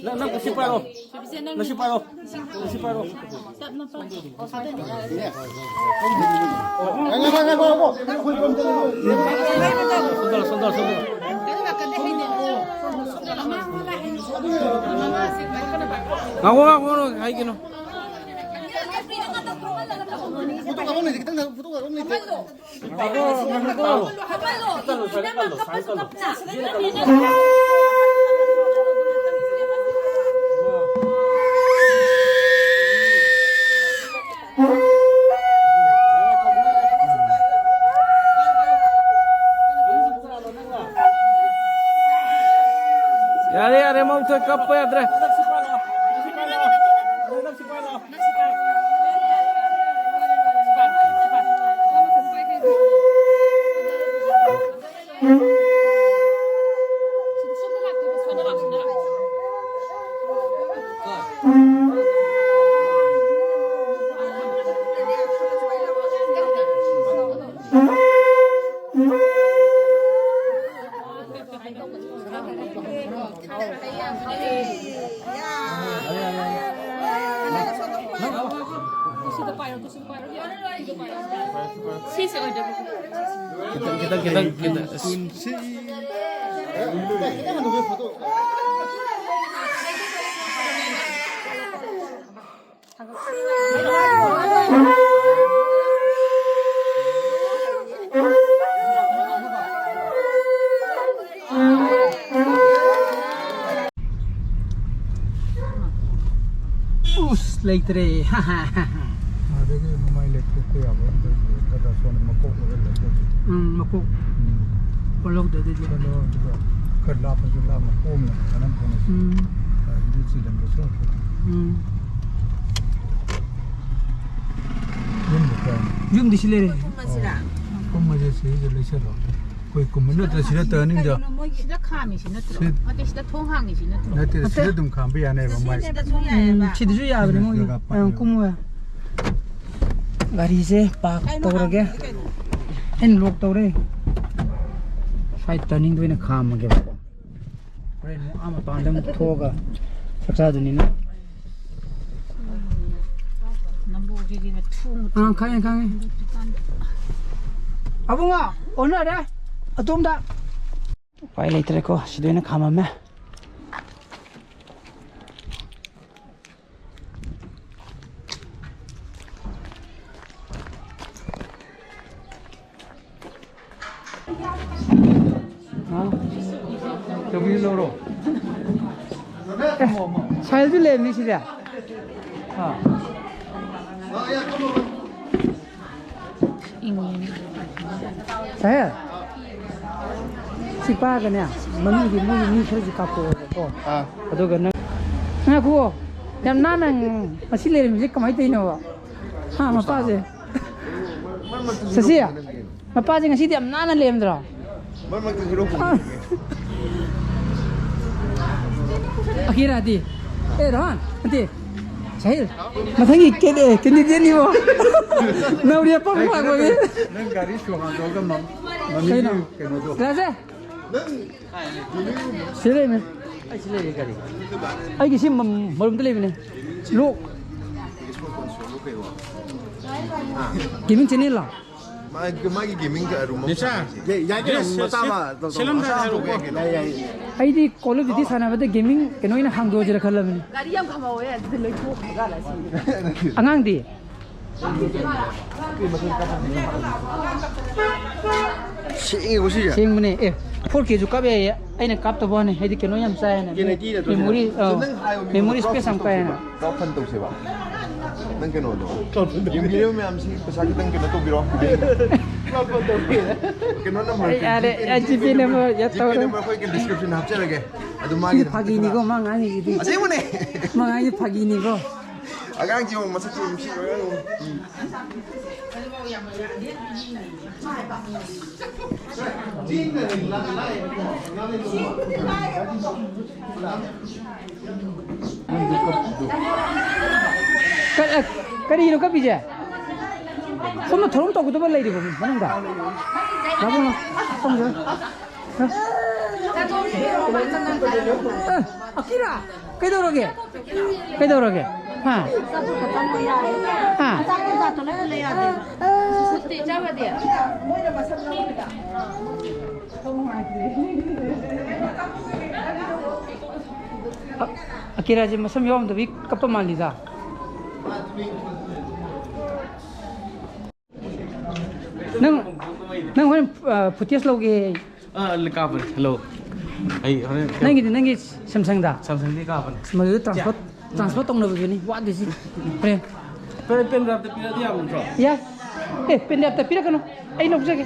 ꯅꯪ, ꯅꯪ ꯀꯨꯁꯤ ꯄꯥꯏꯔꯣ꯫ ꯅꯪ ꯁꯤ ꯄꯥꯏꯔꯣ꯫ ꯅꯪ ꯁꯤ ꯄꯥꯏꯔꯣ꯫ ꯁꯣꯝꯗꯔꯣ, ꯁꯣꯝꯗꯔꯣ, ꯁꯣꯝꯗꯔꯣ꯫ ꯉꯥꯏꯈꯣ, ꯉꯥꯏꯈꯣ, ꯉꯥꯏꯈꯣ, ꯍꯥꯏꯒꯤꯅꯣ꯫ ꯐꯣꯇꯣ ꯀꯥꯞꯐꯝ ꯂꯩꯇꯦ, ꯈꯤꯇꯪ ꯐꯣꯇꯣ ꯀꯥꯞꯐꯝ ꯂꯩꯇꯦ꯫ ꯌꯥꯔꯦ, ꯌꯥꯔꯦ, ꯃꯧꯊꯣꯏ ꯀꯞꯄ ꯌꯥꯗ꯭ꯔꯦ꯫ ꯁꯤꯁꯦ ꯑꯣꯏꯗꯣꯏꯕ꯫ ꯈꯤꯇꯪ, ꯈꯤꯇꯪ, ꯈꯤꯇꯪ, ꯈꯤꯇꯪ꯫ ꯑꯁ꯫ ꯎꯁ, ꯂꯩꯇ꯭ꯔꯦ꯫ ꯑꯗꯒꯤ ꯃꯃꯥꯏ ꯂꯩꯊꯣꯛꯄ ꯌꯥꯕ ꯑꯝꯇ ꯂꯩꯇ꯭ꯔꯦ꯫ ꯑꯁꯣꯝ ꯃꯀꯣꯛ ꯑꯣꯏꯔ ꯂꯩꯊꯣꯛꯈꯤ꯫ ꯎꯝ, ꯃꯀꯣꯛ ꯎꯝ꯫ ꯑꯣꯜꯍꯧꯗꯦ ꯑꯗꯨꯗꯤ꯫ ꯀꯩꯅꯣ, ꯑꯗꯨꯒ ꯈꯔ ꯂꯥꯞꯄꯁꯨ ꯂꯥꯞꯅ ꯀꯣꯝꯅ ꯐꯖꯅ ꯐꯪꯉꯁꯤ꯫ ꯎꯝ꯫ ꯑꯗꯨꯗꯤ ꯆꯤꯜꯂꯝꯕꯁꯨ ꯎꯝ꯫ ꯌꯨꯝꯗ ꯀꯥꯏ? ꯌꯨꯝꯗꯤ ꯁꯤ ꯂꯩꯔꯦ꯫ ꯀꯨꯝꯃꯁꯤꯔꯥ? ꯀꯨꯝꯃꯁꯦ, ꯁꯤꯗ ꯂꯩꯁꯜꯂꯣ꯫ ꯑꯩꯈꯣꯏ ꯀꯨꯝꯕ ꯅꯠꯇ꯭ꯔ ꯁꯤꯗ ꯇꯥꯔꯅꯤꯡꯗ꯫ ꯀꯩꯅꯣ ꯃꯣꯏꯒꯤ ꯁꯤꯗ ꯈꯥꯝꯃꯤꯁꯤ ꯅꯠꯇ꯭ꯔꯣ? ꯁꯤ ꯅꯠꯇꯦ, ꯁꯤꯗ ꯊꯣꯡ ꯍꯥꯡꯉꯤꯁꯤ ꯅꯠꯇ꯭ꯔꯣ? ꯅꯠꯇꯦ, ꯅꯠꯇꯦ꯫ ꯁꯤꯗ ꯑꯗꯨꯝ ꯈꯥꯝꯕ ꯌꯥꯅꯦꯕ ꯃꯥꯏ꯫ ꯁꯤꯗꯁꯨ ꯌꯥꯏꯑꯕ꯫ ꯎꯝ, ꯁꯤꯗꯁꯨ ꯌꯥꯕꯅꯤ ꯁꯤꯗ ꯃꯣꯏꯒꯤ꯫ ꯖꯒꯥ ꯑꯥ, ꯄꯥꯛꯑꯦꯕ꯫ ꯀꯨꯝꯃꯣ꯫ ꯒꯥꯔꯤꯁꯦ ꯄꯥꯔꯛ ꯀꯩꯅꯣ ꯇꯧꯔꯒꯦ꯫ ꯍꯥꯡꯉꯤꯁꯤ ꯀꯩꯅꯣ? ꯑꯩꯅ ꯂꯣꯛ ꯇꯧꯔꯦ꯫ ꯁ꯭ꯋꯥꯏ ꯇꯔꯅꯤꯡꯗ ꯑꯣꯏꯅ ꯈꯥꯝꯃꯒꯦꯕꯀꯣ꯫ ꯍꯣꯔꯦꯟ ꯑꯃꯨꯛ ꯑꯥ ꯃꯄꯥꯟꯗ ꯑꯃꯨꯛ ꯊꯣꯛꯑꯒ ꯆꯥꯛ ꯆꯥꯗꯣꯏꯅꯤꯅ꯫ ꯅꯝꯕꯣꯜꯒꯤꯗꯤ ꯊꯣꯡ ꯑꯥ, ꯈꯪꯉꯦ, ꯈꯪꯉꯦ꯫ ꯑꯕꯨꯡꯉꯣ, ꯑꯣꯟꯅꯔꯦ ꯑꯗꯣꯝꯗ꯫ ꯎꯄꯥꯏ ꯂꯩꯇ꯭ꯔꯦꯀꯣ, ꯁꯤꯗ ꯑꯣꯏꯅ ꯈꯥꯝꯃꯝꯃꯦ꯫ ꯍꯥ? ꯆꯧꯀ꯭ꯔꯤ ꯂꯧꯔꯣ꯫ ꯑꯦ, ꯁꯥꯏꯜꯁꯨ ꯂꯩꯔꯝꯃꯤ ꯁꯤꯗ꯫ ꯍꯥ? ꯁꯥꯍꯦꯜ, ꯁꯤ ꯄꯥꯒꯅꯦ, ꯃꯅꯨꯡꯒꯤ ꯃꯣꯏꯒꯤ ꯃꯤ ꯈꯔꯁꯨ ꯀꯥꯞꯄꯛꯑꯣꯕꯀꯣ꯫ ꯑꯥ꯫ ꯑꯗꯨꯒ ꯅꯪ, ꯉꯥꯏꯈꯨꯑꯣ, ꯌꯥꯝ ꯅꯥꯟꯅ ꯉꯁꯤ ꯂꯩꯔꯝꯃꯤꯁꯦ ꯀꯃꯥꯏꯅ ꯇꯧꯔꯤꯅꯣꯕ? ꯍꯥ, ꯃꯄꯥꯁꯦ? ꯃꯔꯛ ꯃꯔꯛꯇ ꯁꯁꯤ, ꯍꯤꯔꯣ ꯀꯨꯝꯕꯅ ꯀꯩꯅꯣ? ꯃꯄꯥꯁꯦ ꯉꯁꯤꯗꯤ ꯌꯥꯝ ꯅꯥꯟꯅ ꯂꯩꯔꯝꯗ꯭ꯔꯣ? ꯃꯔꯛ ꯃꯔꯛꯇ ꯍꯤꯔꯣ ꯀꯨꯝꯕꯅ ꯑꯥ꯫ ꯀꯩꯅꯣ? ꯑꯈꯤꯔꯥꯗꯤ? ꯑꯦ, ꯔꯣꯍꯟ, ꯅꯠꯇꯦ꯫ ꯁꯥꯍꯤꯜ, ꯃꯊꯪꯒꯤ ꯀꯦ-, ꯑꯦ, ꯀꯦꯟꯗꯤꯗꯦꯠꯅꯤꯕꯣ꯫ ꯅꯧꯔꯤ ꯑꯄꯥꯛꯄ ꯂꯥꯛꯄꯒꯤ꯫ ꯅꯪ ꯒꯥꯔꯤ ꯁꯣ ꯍꯥꯡꯗꯣꯛꯑꯒ ꯃꯝ-, ꯃꯃꯤꯒꯤ ꯀꯩꯅꯣ? ꯀꯩꯅꯣꯗꯣ꯫ ꯔꯥꯖꯦ, ꯁꯤ ꯂꯩꯅꯦ꯫ ꯑꯩ ꯁꯤ ꯂꯩꯔꯦ ꯒꯥꯔꯤ꯫ ꯑꯩꯒꯤ ꯁꯤ ꯃꯝ-, ꯃꯔꯨꯝꯗ ꯂꯩꯕꯅꯦ꯫ ꯂꯣꯛ꯫ ꯁꯣꯂꯣ ꯀꯩ ꯋꯥ? ꯒꯦꯃꯤꯡ ꯆꯦꯅꯦꯜꯂꯣ? ꯃꯥꯒꯤ, ꯃꯥꯒꯤ ꯒꯦꯃꯤꯡ ꯔꯨꯝ ꯑꯃ ꯅꯤꯁꯥ꯫ ꯁꯥꯟꯅꯁꯤ꯫ ꯌꯥꯏ, ꯌꯥꯏ ꯀꯩꯅꯣ, ꯗ꯭ꯔꯦꯁ ꯃꯆꯥ ꯁꯦ-, ꯑꯃ ꯇꯧ-, ꯇꯧ-, ꯁꯦꯠꯂꯝꯗꯥꯏꯗ ꯃꯆꯥ ꯑꯃ ꯍꯥꯏꯔꯛꯎꯀꯣ꯫ ꯇꯧꯕ ꯌꯥꯏ ꯀꯩꯅꯣ꯫ ꯌꯥꯏ, ꯌꯥꯏ꯫ ꯑꯩꯗꯤ Call of Duty ꯁꯥꯟꯅꯕꯗ ꯒꯦꯃꯤꯡ ꯀꯩꯅꯣ ꯑꯣꯏꯅ ꯍꯥꯡꯗꯣꯛꯑꯁꯤꯔ ꯈꯜꯂꯕꯅꯤ꯫ ꯒꯥꯔꯤ ꯌꯥꯝ ꯈꯥꯝꯍꯧꯋꯦ, ꯑꯗꯨꯗ ꯂꯣꯏꯊꯣꯛꯈ꯭ꯔꯖꯥꯠꯂ ꯁꯤꯅꯤ꯫ ꯑꯉꯥꯡꯗꯤ? ꯁꯦꯡꯉꯦꯀꯣ ꯁꯤꯁꯦ? ꯁꯦꯡꯕꯅꯦ꯫ ꯑꯦ, ꯐꯣꯔ ꯀꯦꯁꯨ ꯀꯥꯞ ꯌꯥꯏꯌꯦ꯫ ꯑꯩꯅ ꯀꯥꯞꯇꯕ ꯋꯥꯅꯤ, ꯍꯥꯏꯗꯤ ꯀꯩꯅꯣ ꯌꯥꯝ ꯆꯥꯏꯌꯦꯅ꯫ ꯀꯦ ꯅꯥꯏꯟꯇꯤ ꯅꯠꯇ꯭ꯔꯣ ꯁꯤꯅ? ꯃꯦꯃꯣꯔꯤ, ꯑ, ꯅꯪ ꯍꯥꯏꯌꯣ, ꯃꯤ ꯃꯦꯃꯣꯔꯤ ꯀ꯭ꯔꯣꯞ ꯏꯁꯄꯦꯁ ꯌꯥꯝ ꯇꯧꯁꯦꯕ꯫ ꯀꯥꯏꯌꯦꯅ꯫ ꯀ꯭ꯔꯣꯞ ꯐꯟ ꯇꯧꯁꯦꯕ꯫ ꯅꯪ ꯀꯩꯅꯣꯗꯣ꯫ ꯀ꯭ꯔꯣꯞ ꯐꯟ ꯇꯧꯁꯦ꯫ ꯌꯦꯡꯕꯤꯔꯤꯕ ꯃꯌꯥꯝꯁꯤ ꯄꯩꯁꯥ ꯈꯤꯇꯪ ꯀꯩꯅꯣ ꯇꯧꯕꯤꯔꯣ꯫ ꯀ꯭ꯔꯣꯞ ꯐꯟ ꯇꯧꯁꯦ꯫ ꯀꯩꯅꯣ ꯅꯝꯕꯔ, ꯑꯩ ꯌꯥꯔꯦ, ꯖꯤꯄꯦ, ꯑꯩ ꯖꯤꯄꯦ ꯖꯤꯄꯦ ꯅꯝꯕꯔ ꯅꯝꯕꯔ, ꯌꯥ, ꯖꯤꯄꯦ ꯇꯧꯔꯦ꯫ ꯅꯝꯕꯔ ꯑꯩꯈꯣꯏꯒꯤ ꯗꯤꯁꯀ꯭ꯔꯤꯞꯁꯟ ꯍꯥꯞꯆꯔꯒꯦ꯫ ꯑꯗꯨ ꯃꯥꯒꯤ ꯁꯤ ꯐꯥꯒꯤꯅꯤꯀꯣ, ꯃꯥ ꯉꯥꯡꯉꯤꯁꯤꯗꯤ꯫ ꯑꯁꯦꯡꯕꯅꯦ꯫ ꯃꯥ ꯉꯥꯡꯉꯤꯁꯤ ꯐꯥꯒꯤꯅꯤꯀꯣ꯫ ꯑꯉꯥꯡꯁꯤ ꯌꯦꯡꯉꯣ, ꯃꯁꯛꯁꯤ ꯅꯨꯡꯁꯤꯕ ꯑꯉꯥꯡ ꯌꯦꯡꯉꯣ꯫ ꯀ-, ꯑ, ꯀꯔꯤꯅꯣ ꯀꯞꯄꯤꯁꯦ? ꯁꯣꯝꯗ ꯊꯧꯔꯝ ꯇꯧꯒꯗꯕ ꯂꯩꯔꯤꯕ ꯃꯅꯨꯡꯗ? ꯂꯥꯛꯑꯣ, ꯂꯥꯛꯑꯣ꯫ ꯁꯣꯝꯗ꯫ ꯑ, ꯑꯀꯤꯔꯥ, ꯀꯩꯗꯧꯔꯒꯦ? ꯀꯩꯗꯧꯔꯒꯦ? ꯍꯥ? ꯍꯥ? ꯑ-, ꯑꯀꯤꯔꯥꯁꯦ ꯃꯁꯝ ꯌꯥꯎꯔꯝꯗꯕꯤ ꯀꯞꯄ ꯃꯥꯜꯂꯤꯗ꯫ ꯅꯪ, ꯅꯪ ꯍꯣꯔꯦꯟ, ꯑ, ꯐꯨꯇꯦꯖ ꯂꯧꯒꯦ꯫ ꯑ, ꯀꯥꯞꯄꯅꯦ꯫ ꯍꯜꯂꯣ꯫ ꯑꯩ ꯍꯣꯔꯦꯟ ꯅꯪꯒꯤꯗꯤ ꯅꯪꯒꯤ ꯁꯦꯝꯁꯪꯗ? ꯁꯦꯝꯁꯪꯗꯤ ꯀꯥꯞꯄꯅꯦ꯫ ꯃꯗꯨꯗ ꯇ꯭ꯔꯥꯟꯁꯐꯔ, ꯇ꯭ꯔꯥꯟꯁꯐꯔ ꯇꯧꯅꯕꯗꯨꯅꯤ ꯋꯥꯠꯂꯤꯁꯤ꯫ ꯍꯣꯔꯦꯟ꯫ ꯄꯦꯟ, ꯄꯦꯟ ꯗ꯭ꯔꯥꯏꯚꯇ ꯄꯤꯔꯛꯑꯗꯤ ꯌꯥꯕ ꯅꯠꯇ꯭ꯔꯣ? ꯌꯥꯏ꯫ ꯑꯦ, ꯄꯦꯟ ꯗ꯭ꯔꯥꯏꯚꯇ ꯄꯤꯔꯛꯀꯅꯨ꯫ ꯑꯩ ꯂꯧꯖꯒꯦ꯫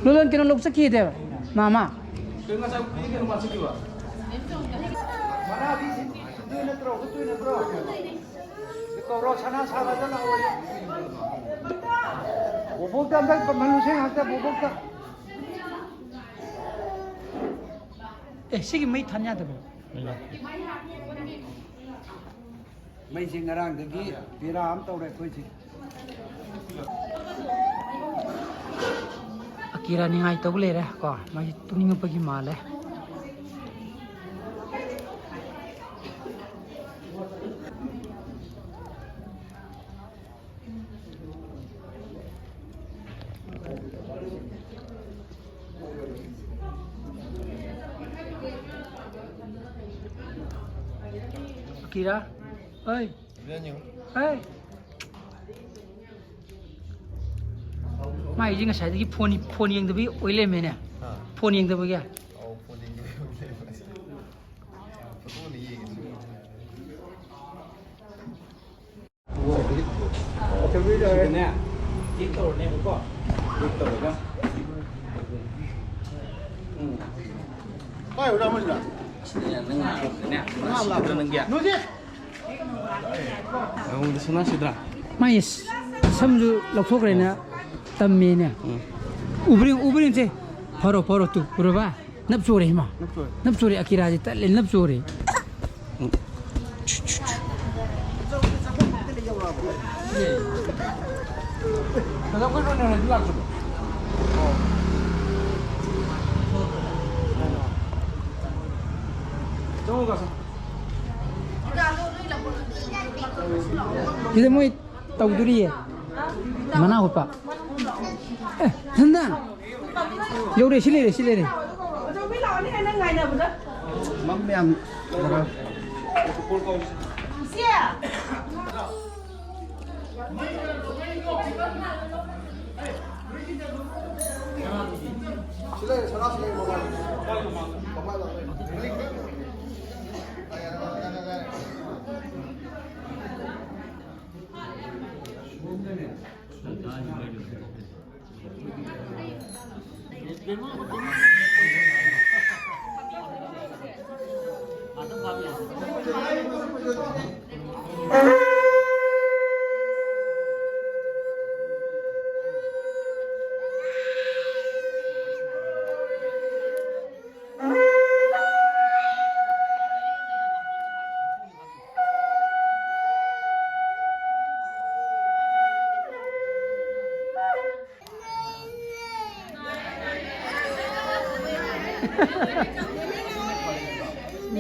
ꯂꯣꯂꯟ ꯀꯩꯅꯣ ꯂꯧ ꯆꯠꯈꯤꯗꯦꯕ, ꯃꯥꯃ꯫ ꯀꯩꯅꯣ ꯉꯁꯥꯏ ꯀꯩꯅꯣ ꯃꯥ ꯆꯠꯈꯤꯕ? ꯃꯅꯥꯗꯤ ꯍꯨꯠꯇꯣꯏ ꯅꯠꯇ꯭ꯔꯣ? ꯍꯨꯠꯇꯣꯏ ꯅꯠꯇ꯭ꯔꯣ? ꯀꯧꯔꯣ, ꯁꯅꯥ ꯁꯥꯕꯗ ꯂꯥꯛꯑꯣ꯫ ꯕꯣꯕꯣꯛꯇ ꯑꯝꯇ ꯄꯝꯍꯜꯂꯨꯁꯦ ꯉꯥꯛꯇ, ꯕꯣꯕꯣꯛꯇ꯫ ꯑꯦ, ꯁꯤꯒꯤ ꯃꯩ ꯊꯥꯟ ꯌꯥꯗꯕ꯭ꯔꯣ? ꯃꯩꯁꯦ ꯉꯔꯥꯡꯗꯒꯤ ꯕꯦꯔꯥ ꯑꯃ ꯇꯧꯔꯦ ꯑꯩꯈꯣꯏꯁꯦ꯫ ꯑꯀꯤꯔꯥ ꯅꯤꯡꯉꯥꯏ ꯇꯧ ꯂꯩꯔꯦ ꯀꯣ, ꯃꯥꯁꯦ ꯇꯨꯝꯅꯤꯡꯉꯛꯄꯒꯤ ꯃꯥꯜꯂꯦ꯫ ꯁꯤꯔꯥ? ꯍꯣꯏ꯫ ꯍꯣꯏ꯫ ꯃꯥꯏꯁꯦ ꯉꯁꯥꯏꯗꯒꯤ ꯐꯣꯟ, ꯐꯣꯟ ꯌꯦꯡꯗꯕꯒꯤ ꯑꯣꯏ ꯂꯩꯔꯝꯃꯦꯅꯦ꯫ ꯍꯥ? ꯐꯣꯟ ꯌꯦꯡꯗꯕꯒꯤ꯫ ꯑꯧ, ꯐꯣꯟ ꯌꯦꯡꯗꯕꯒꯤ ꯑꯣꯏ ꯂꯩꯔꯝꯃꯦ꯫ ꯐꯣꯇꯣꯅ ꯌꯦꯡꯉꯤꯁꯦ꯫ ꯁꯤꯗꯅꯦ, click ꯇꯧꯔꯅꯦꯕꯀꯣ꯫ Click ꯇꯧꯔꯒ꯫ ꯎꯝ꯫ ꯀꯥꯏ ꯌꯧꯔ ꯑꯃꯁꯤꯅ? ꯁꯤꯗꯅꯦ, ꯅꯪ ꯅꯥꯀꯣꯡꯗꯅꯦ, ꯉꯥ ꯂꯥꯛꯄ꯭ꯔꯥ? ꯅꯪꯒꯤ꯫ ꯅꯪꯉꯣꯟꯗ ꯁꯅꯥꯁꯤꯗ꯭ꯔꯥ? ꯃꯥꯏ ꯁꯝꯁꯨ ꯂꯧꯊꯣꯛꯈ꯭ꯔꯦꯅ ꯇꯝꯃꯦꯅꯦ꯫ ꯎꯝ꯫ ꯎꯕ꯭ꯔꯤꯡ, ꯎꯕ꯭ꯔꯤꯡꯁꯦ꯫ ꯐꯔꯣ, ꯐꯔꯣ, ꯇꯨ, ꯎꯔꯕ? ꯅꯞ ꯆꯣꯔꯦ, ꯏꯃꯥ꯫ ꯅꯞ ꯆꯣꯔꯦ꯫ ꯅꯞ ꯆꯣꯔꯦ, ꯑꯀꯤꯔꯥꯁꯦ ꯇꯠꯂꯦ, ꯅꯞ ꯆꯣꯔꯦ꯫ ꯁꯤꯗ ꯃꯣꯏ ꯇꯧꯗꯣꯔꯤꯌꯦ꯫ ꯃꯅꯥ ꯍꯨꯠꯄ꯫ ꯑꯦ, ꯁꯟꯗ꯫ ꯌꯧꯔꯦ, ꯁꯤ ꯂꯩꯔꯦ, ꯁꯤ ꯂꯩꯔꯦ꯫ ꯃꯝ ꯌꯥꯝ ꯖꯒꯥ꯫ ꯁꯤ ꯂꯩꯔꯦ, ꯁꯅꯥ ꯁꯤ ꯂꯩꯔꯦ, ꯃꯣꯕꯥꯏꯜ꯫ ꯃꯣꯕꯥꯏꯜ ꯂꯩꯔꯦ꯫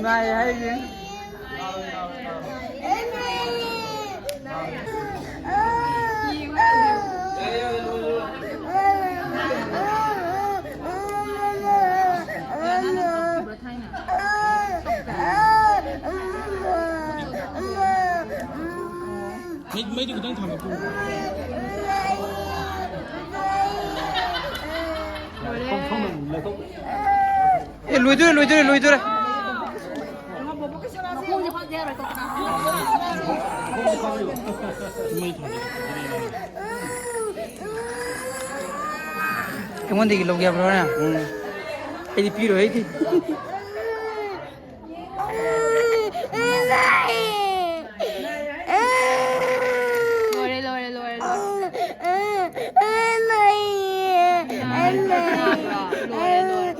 ꯅꯥꯏ ꯍꯥꯏꯁꯦ꯫ ꯃꯩ-, ꯃꯩꯗꯨ ꯈꯤꯇꯪ ꯊꯥꯡꯒꯠꯄꯤꯌꯨ꯫ ꯑꯦ, ꯂꯣꯏꯗꯣꯔꯦ, ꯂꯣꯏꯗꯣꯔꯦ, ꯂꯣꯏꯗꯣꯔꯦ꯫ ꯃꯩ ꯊꯥꯡꯒꯠꯄꯤꯌꯨ꯫ ꯑꯩꯉꯣꯟꯗꯒꯤ ꯂꯧꯒꯦ ꯍꯥꯏꯕ꯭ꯔꯣ ꯅꯪ? ꯎꯝ꯫ ꯑꯩꯗꯤ ꯄꯤꯔꯣꯏ, ꯑꯩꯗꯤ꯫ ꯂꯣꯏꯔꯦ, ꯂꯣꯏꯔꯦ, ꯂꯣꯏꯔꯦ, ꯂꯣꯏꯔꯦ꯫ ꯂꯣꯏꯔꯦ, ꯂꯣꯏꯔꯦ꯫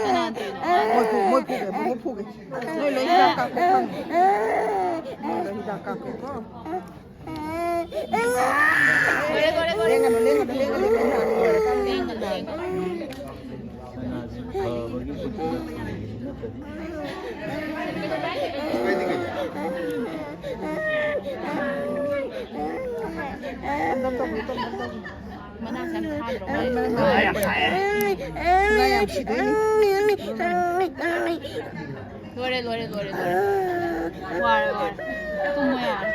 ꯀꯅꯥ ꯇꯧꯔꯤꯅꯣ? ꯃꯣꯏ ꯐꯨ-, ꯃꯣꯏ ꯐꯨꯒꯦ, ꯃꯣꯏ ꯐꯨꯒꯦ꯫ ꯅꯣꯏ ꯂꯣꯏ ꯍꯤꯗꯥꯛ ꯀꯥꯞꯄꯣ, ꯈꯪꯉꯦ꯫ ꯅꯣꯏ ꯂꯣꯏ ꯍꯤꯗꯥꯛ ꯀꯥꯞꯄꯣꯀꯣ꯫ ꯂꯦꯡꯒꯅꯨ, ꯂꯦꯡꯒꯅꯨ, ꯂꯦꯡꯒꯅꯨ, ꯂꯦꯡꯒꯅꯨ, ꯂꯦꯡꯒꯅꯨ꯫ ꯁꯅꯥꯁꯤ ꯐꯕꯒꯤ ꯈꯨꯠꯇꯨꯗ ꯊꯝꯕꯁꯤ ꯅꯠꯇ꯭ꯔꯗꯤ꯫ ꯃꯅꯥꯁꯦ ꯌꯥꯝ ꯊꯥꯗ꯭ꯔꯣ? ꯃꯥ ꯌꯥꯝ ꯁꯥꯏꯌꯦ꯫ ꯁꯅꯥ ꯌꯥꯝ ꯁꯤꯗꯣꯏꯅꯤ꯫ ꯂꯣꯏꯔꯦ, ꯂꯣꯏꯔꯦ, ꯂꯣꯏꯔꯦ, ꯂꯣꯏꯔꯦ꯫ ꯋꯥꯔꯦ, ꯋꯥꯔꯦ꯫ ꯇꯨꯝꯃꯣ ꯌꯥꯔꯦ꯫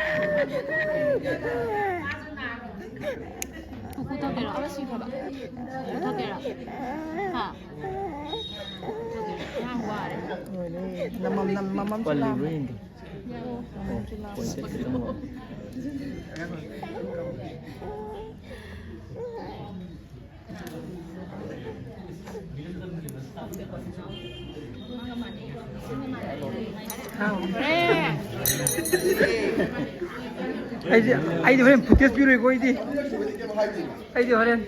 ꯀꯨꯀꯨ ꯊꯛꯇꯣꯏꯔꯣ? ꯀꯨꯀꯨ ꯊꯛꯇꯣꯏꯔꯣ? ꯍꯥ? ꯀꯨꯀꯨ ꯊꯛꯇꯣꯏꯔꯣ? ꯌꯥꯝ ꯋꯥꯔꯦ꯫ ꯂꯣꯏꯔꯦ꯫ ꯅꯃꯝ, ꯅꯃꯝ ꯑꯃꯁꯨ ꯄꯜꯂꯤꯕ꯭ꯔꯣ ꯂꯥꯛꯑꯦ꯫ ꯌꯦꯡꯒꯦ꯫ ꯑꯣ, ꯄꯣꯏꯟꯇꯦꯠ ꯈꯤꯇꯪ ꯋꯥꯠꯂꯤ꯫ ꯑꯩꯗꯤ, ꯑꯩꯗꯤ ꯍꯣꯔꯦꯟ ꯐꯨꯇꯦꯖ ꯄꯤꯔꯣꯏꯀꯣ, ꯑꯩꯗꯤ꯫ ꯑꯩꯗꯤ ꯍꯣꯔꯦꯟ꯫